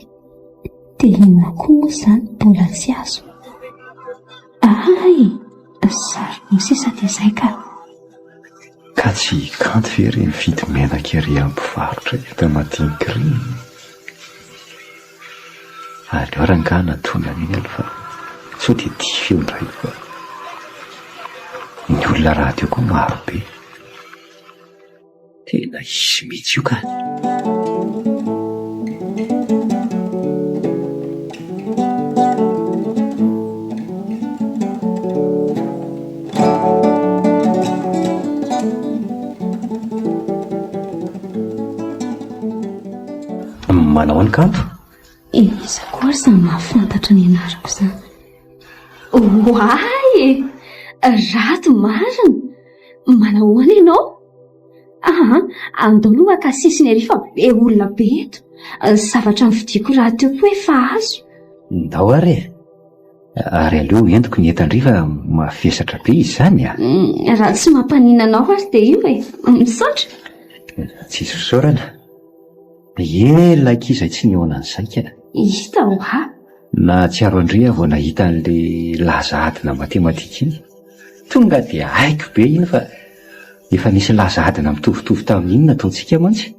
Dia inona koa moa izany mbola tsy azo? Hay! Saribao sisa dia izay ka! Ka tsy hikanto ve ireny vidy menaka ery amin'ny mpivarotra enta madinika ireny? Aleo rangahy natona an'iny aloha fa sao dia dify eo indray koa. Ny olona rahateo koa maro be. Tena izy mihitsy io ka! Manao ny kanto? Iza koa ary izany mahafantatra ny anarako izany? Oay! Rado marina! Manahoana ianao? Aa, andao aloha haka sisiny ery fa be olona be eto. Ny zavatra novidiako rahateo koa efa azo. Ndao ary e! Ary aleo entiko ny entan-dry fa mavesatra be izy izany a! Raha tsy mampaninona anao ary dia io e! Misaotra! Tsisy fisaorana. Ela akia izay tsy nihaona an'izay ka. Hita hoa. Nahatsiaro an-dry aho vao nahita an'ilay laza adina matematika iny. Tonga dia haiko be iny fa efa nisy laza adina mitovitovy tamin'iny nataontsika mantsy.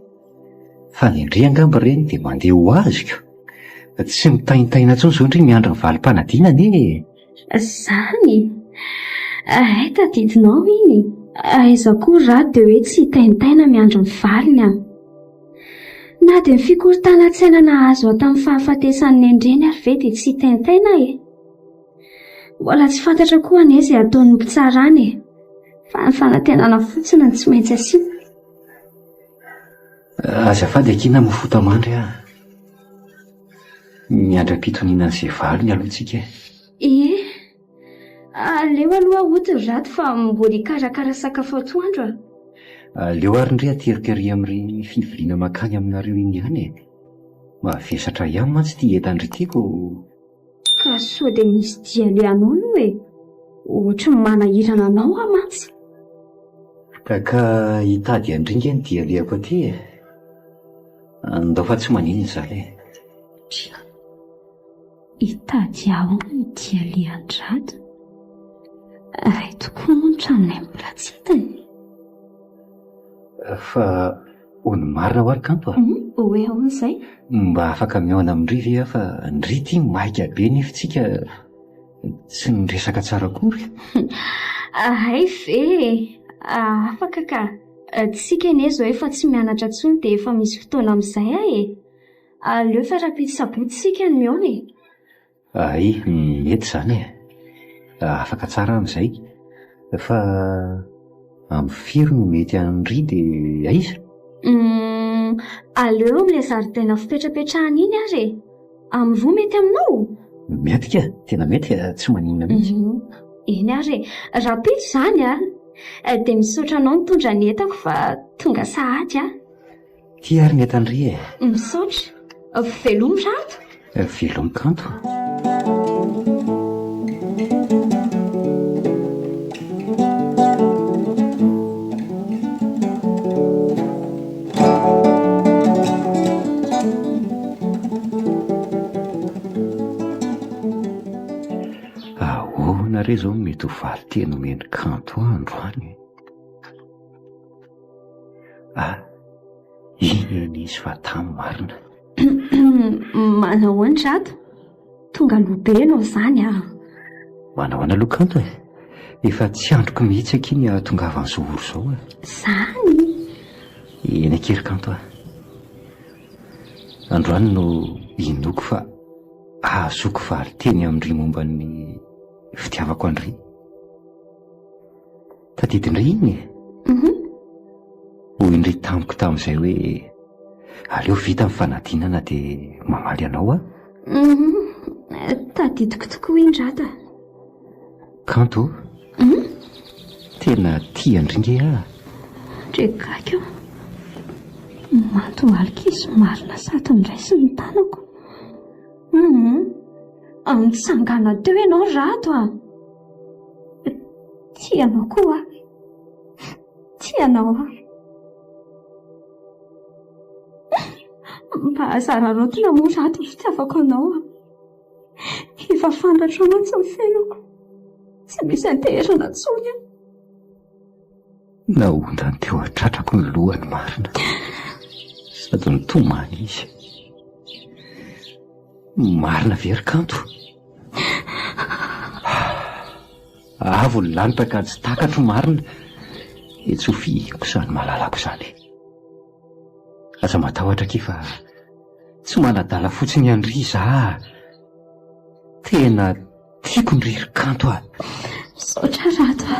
Fa ny an-dry angamba ireny dia mandeha ho azy ko. Tsy mitaintaina intsony izao ndry miandry ny valim-panadinana e! Zany? Hay tadidinao iny? Aiza koa ra dia hoe tsy hitaintaina miandry ny valiny an! Na dia ny fikorontanan-tsaina nahazo ahy tamin'ny fahafatesan'i Nendreny ary ve dia tsy hitaintaina e? Mbola tsy fantatra koa anie izay hataon'ny mpitsara any e! Fa ny fanantenana fotsiny no tsy maintsy asiana. Azafady akia na mofota-mandry aho. Miandry am-pitoniana an'izay valiny aloha tsika e. Ie. Aleo aloha hody ry Rado fa mbola hikarakara sakafo atoandro a. Aleo ary ndry ateriko ery amin'ireny fivoriana mankany aminareo iny ihany e. Mavesatra ihany mantsy ity entan-dry ity ko. Ka sao dia misy dia alehanao aloha e. Ohatry ny manahirana anao aho mantsy. Ka hitady an-dry nge ny dia alehako aty e. Andao fa tsy maninona izany e. Tsia. Hitady ahoana ny dia alehan-dRado? Iray tokoa moa ny tranonay mbola tsy hitany. Fa hono marina hoa ry Kanto a? Hoe ahoana izay? Mba afaka mihaona amin-dry ve aho fa ndry ity maika be nefa tsika tsy niresaka tsara akory. Hay ve e! Afaka ka! Tsika anie izao efa tsy mianatra intsony dia efa misy fotoana amin'izay aho e! Aleo fa rahampitso sabotsy isika no mihaona e! Hay, mety izany e! Afaka tsara aho amin'izay. Fa amin'ny firy no mety an-dry dia aiza? Humm, aleo eo amin'ilay zaridaina fipetrapetrahana iny ary e! Amin'ny roa mety aminao? Mety ka! Tena mety, tsy maninona mihitsy. Eny ary e! Rahampitso izany an! Dia misaotra anao nitondra ny entako fa tonga sahady aho. Ty ary ny entan-dry e! Misaotra. Veloma Rado. Veloma Kanto. Ahoana re izao no mety ho valin-teny omen'i Kanto ahy androany e? Ah, iny anie izy fa tamy marina. Manahoana Rado? Tonga aloha be ianao izany ah. Manahoana aloha Kanto e? Efa tsy andriko mihitsy akia ny hahatongavan'izao ora izao e. Izany? Eny akia ry Kanto ah. Androany no inoako fa ahazoako valin-teny amin-dry momba ny fitiavako an-dry. Tadidin-dry iny e? Hoy ndry tamiko tamin'izay hoe aleo vita ny fanadinana dia mamaly anao aho. Tadidiko tokoa iny Rado a. Kanto o? Tena tia an-dry nge aho. Ndry gaigy o. Mantohalika izy marina sady niraisiny ny tanako. Nitsangana teo ianao Rado a. Tia anao koa aho. Tia anao aho. Mba aza araraotina moa Rado ny fitiavako anao a. Efa fantatrao mantsy ny fiainako. Tsy misy anteherana intsony aho. Naondany teo an-tratrako ny lohany marina. Sady nitomany izy. Marina ve ry Kanto? Avo ny lanitra ka tsy takatro marina. Dia tsy ho fihiniko izany malalako izany. Aza matahotra akia fa tsy manadala fotsiny an-dry za. Tena Tiako ndry ry Kanto a! Misaotra Rado a!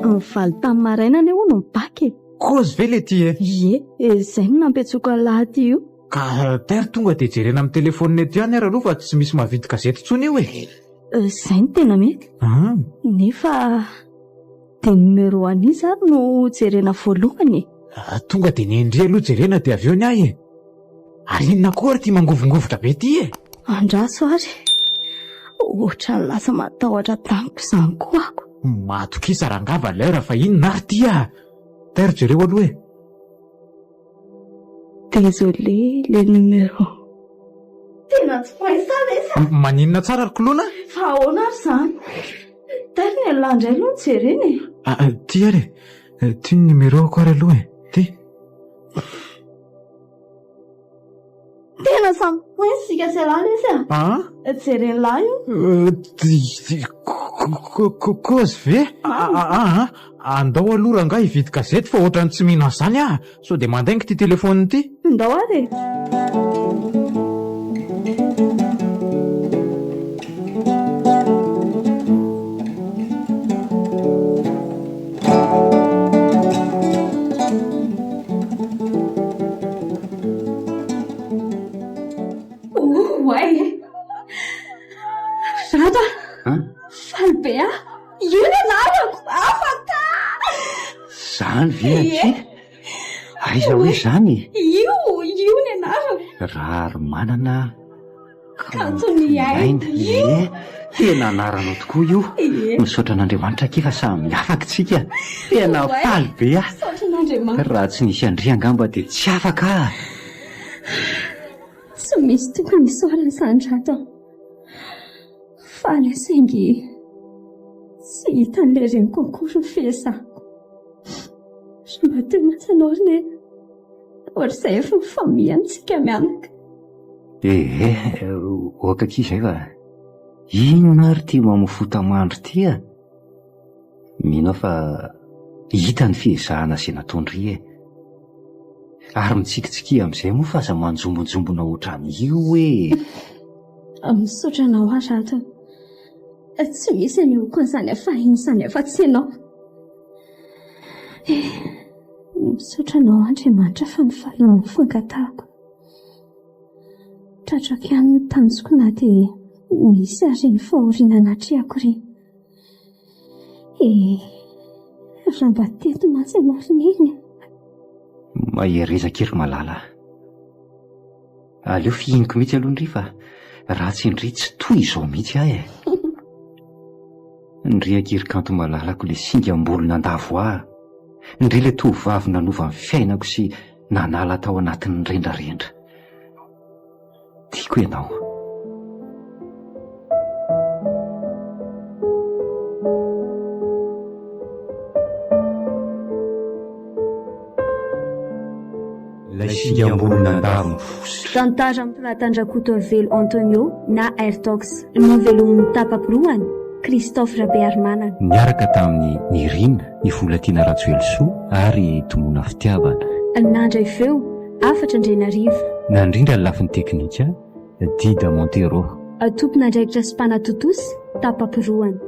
Ny valo tamin'ny maraina anie hono ny bac e! Kozy ve le ty e? Ie, izay no nampiantsoako an'lah aty io. Ka tairo tonga dia jerena amin'ny telefaonina eto ihany ary aloha fa tsy misy mahavidy gazety intsony io e. Izay no tena mety. Nefa dia numéro an'iza ary no jerena voalohany e? Tonga dia ny an-dry aloha jerena dia avy eo ny ahy e. Ary inona koa ary ity mangovongovitra be ity e? Andraso ary. Ohatran'ny lasa matahotra tampoka izany koa ako. Matokisa rangahy Valeur fa inona ary ity ah? Tairo jereo aloha e. Désolé le numéro. Tena tsy poinsa lesy a! Maninona tsara ry Koloina? Fa ahoana ary izany? Tairo ny an'lah indray aloha no jerena e. Ah, ty ary e. Ty ny numéro-ko ary aloha e. Ty. Tena samy poince isika sy ialahy lesy a! Ah? Jeren'lah io. Kozy ve? Aa, andao aloha rangahy hividy gazety fa ohatran'ny tsy mino an'izany aho. Sao dia mandainga ity telefaonina ity? Ndao ary e! Oay e! Rado a! Faly be aho! Io ny anarako! Afaka! Zany ve akia? Aiza hoe zany e? Io, io ny anarako! Raharimanana Kanto ny aina. Ie, tena anaranao tokoa io. Ie. Misaotra an'Andriamanitra akia fa samy afaka tsika. Tena faly be aho. Misaotra an'Andriamanitra. Raha tsy nisy an-dry angamba dia tsy afaka aho. Tsy misy tokony hisaorana izany Rado a. Faly aho saingy tsy hitan'ilay reniko akory ny fiezahako. Raha mba teo mantsy ianao ry Neny, ohatr'izay efa nifamihantsika mianaka. Ehe, ok akia izay fa inona ary ity mamofota-mandry ity a? Mino aho fa hita ny fiezahana izay nataon-dry e! Ary mitsikitsikia amin'izay moa fa aza manjombonjombona ohatran'io e! Misaotra anao aho Rado a! Tsy misy anehoako an'izany hafahiny izany afa-tsy ianao. Eh, misaotra anao Andriamanitra fa nifalianao ny fangatahako. Tratrako ihany ny tanjoko na dia nisy ary iny fahoriana natrehako ireny. Eh, raha mba teto mantsy ianao ry Neny a! Mahereza akia ry Malala a! Aleo fihiniko mihitsy aloha ndry fa raha tsy ndry tsy toy izao mihitsy aho e! Ndry akia ry Kanto malalako le singam-bolo nandavo ahy, ndry le tovovavy nanova ny fiainako sy nanala tao anatin'ny rendrarendra. Tiako ianao. Ilay singam-bolo nandavo ny fositra. Tantara nosoratan-dRakotoarivelo Antonio na Airtox. Novelomin'i Tapa-Pirohana, Christophe Rabearimanana. Niaraka tamin'i Nirina, i Volatiana Rajoelisoa ary i Tomona Fitiavana. Nandray feo, Hafatra Andrianarivo. Nandrindra ny lafiny teknika, Dida Montero. Tompon'andraikitra sy mpanatontosa, Tapa-Pirohana.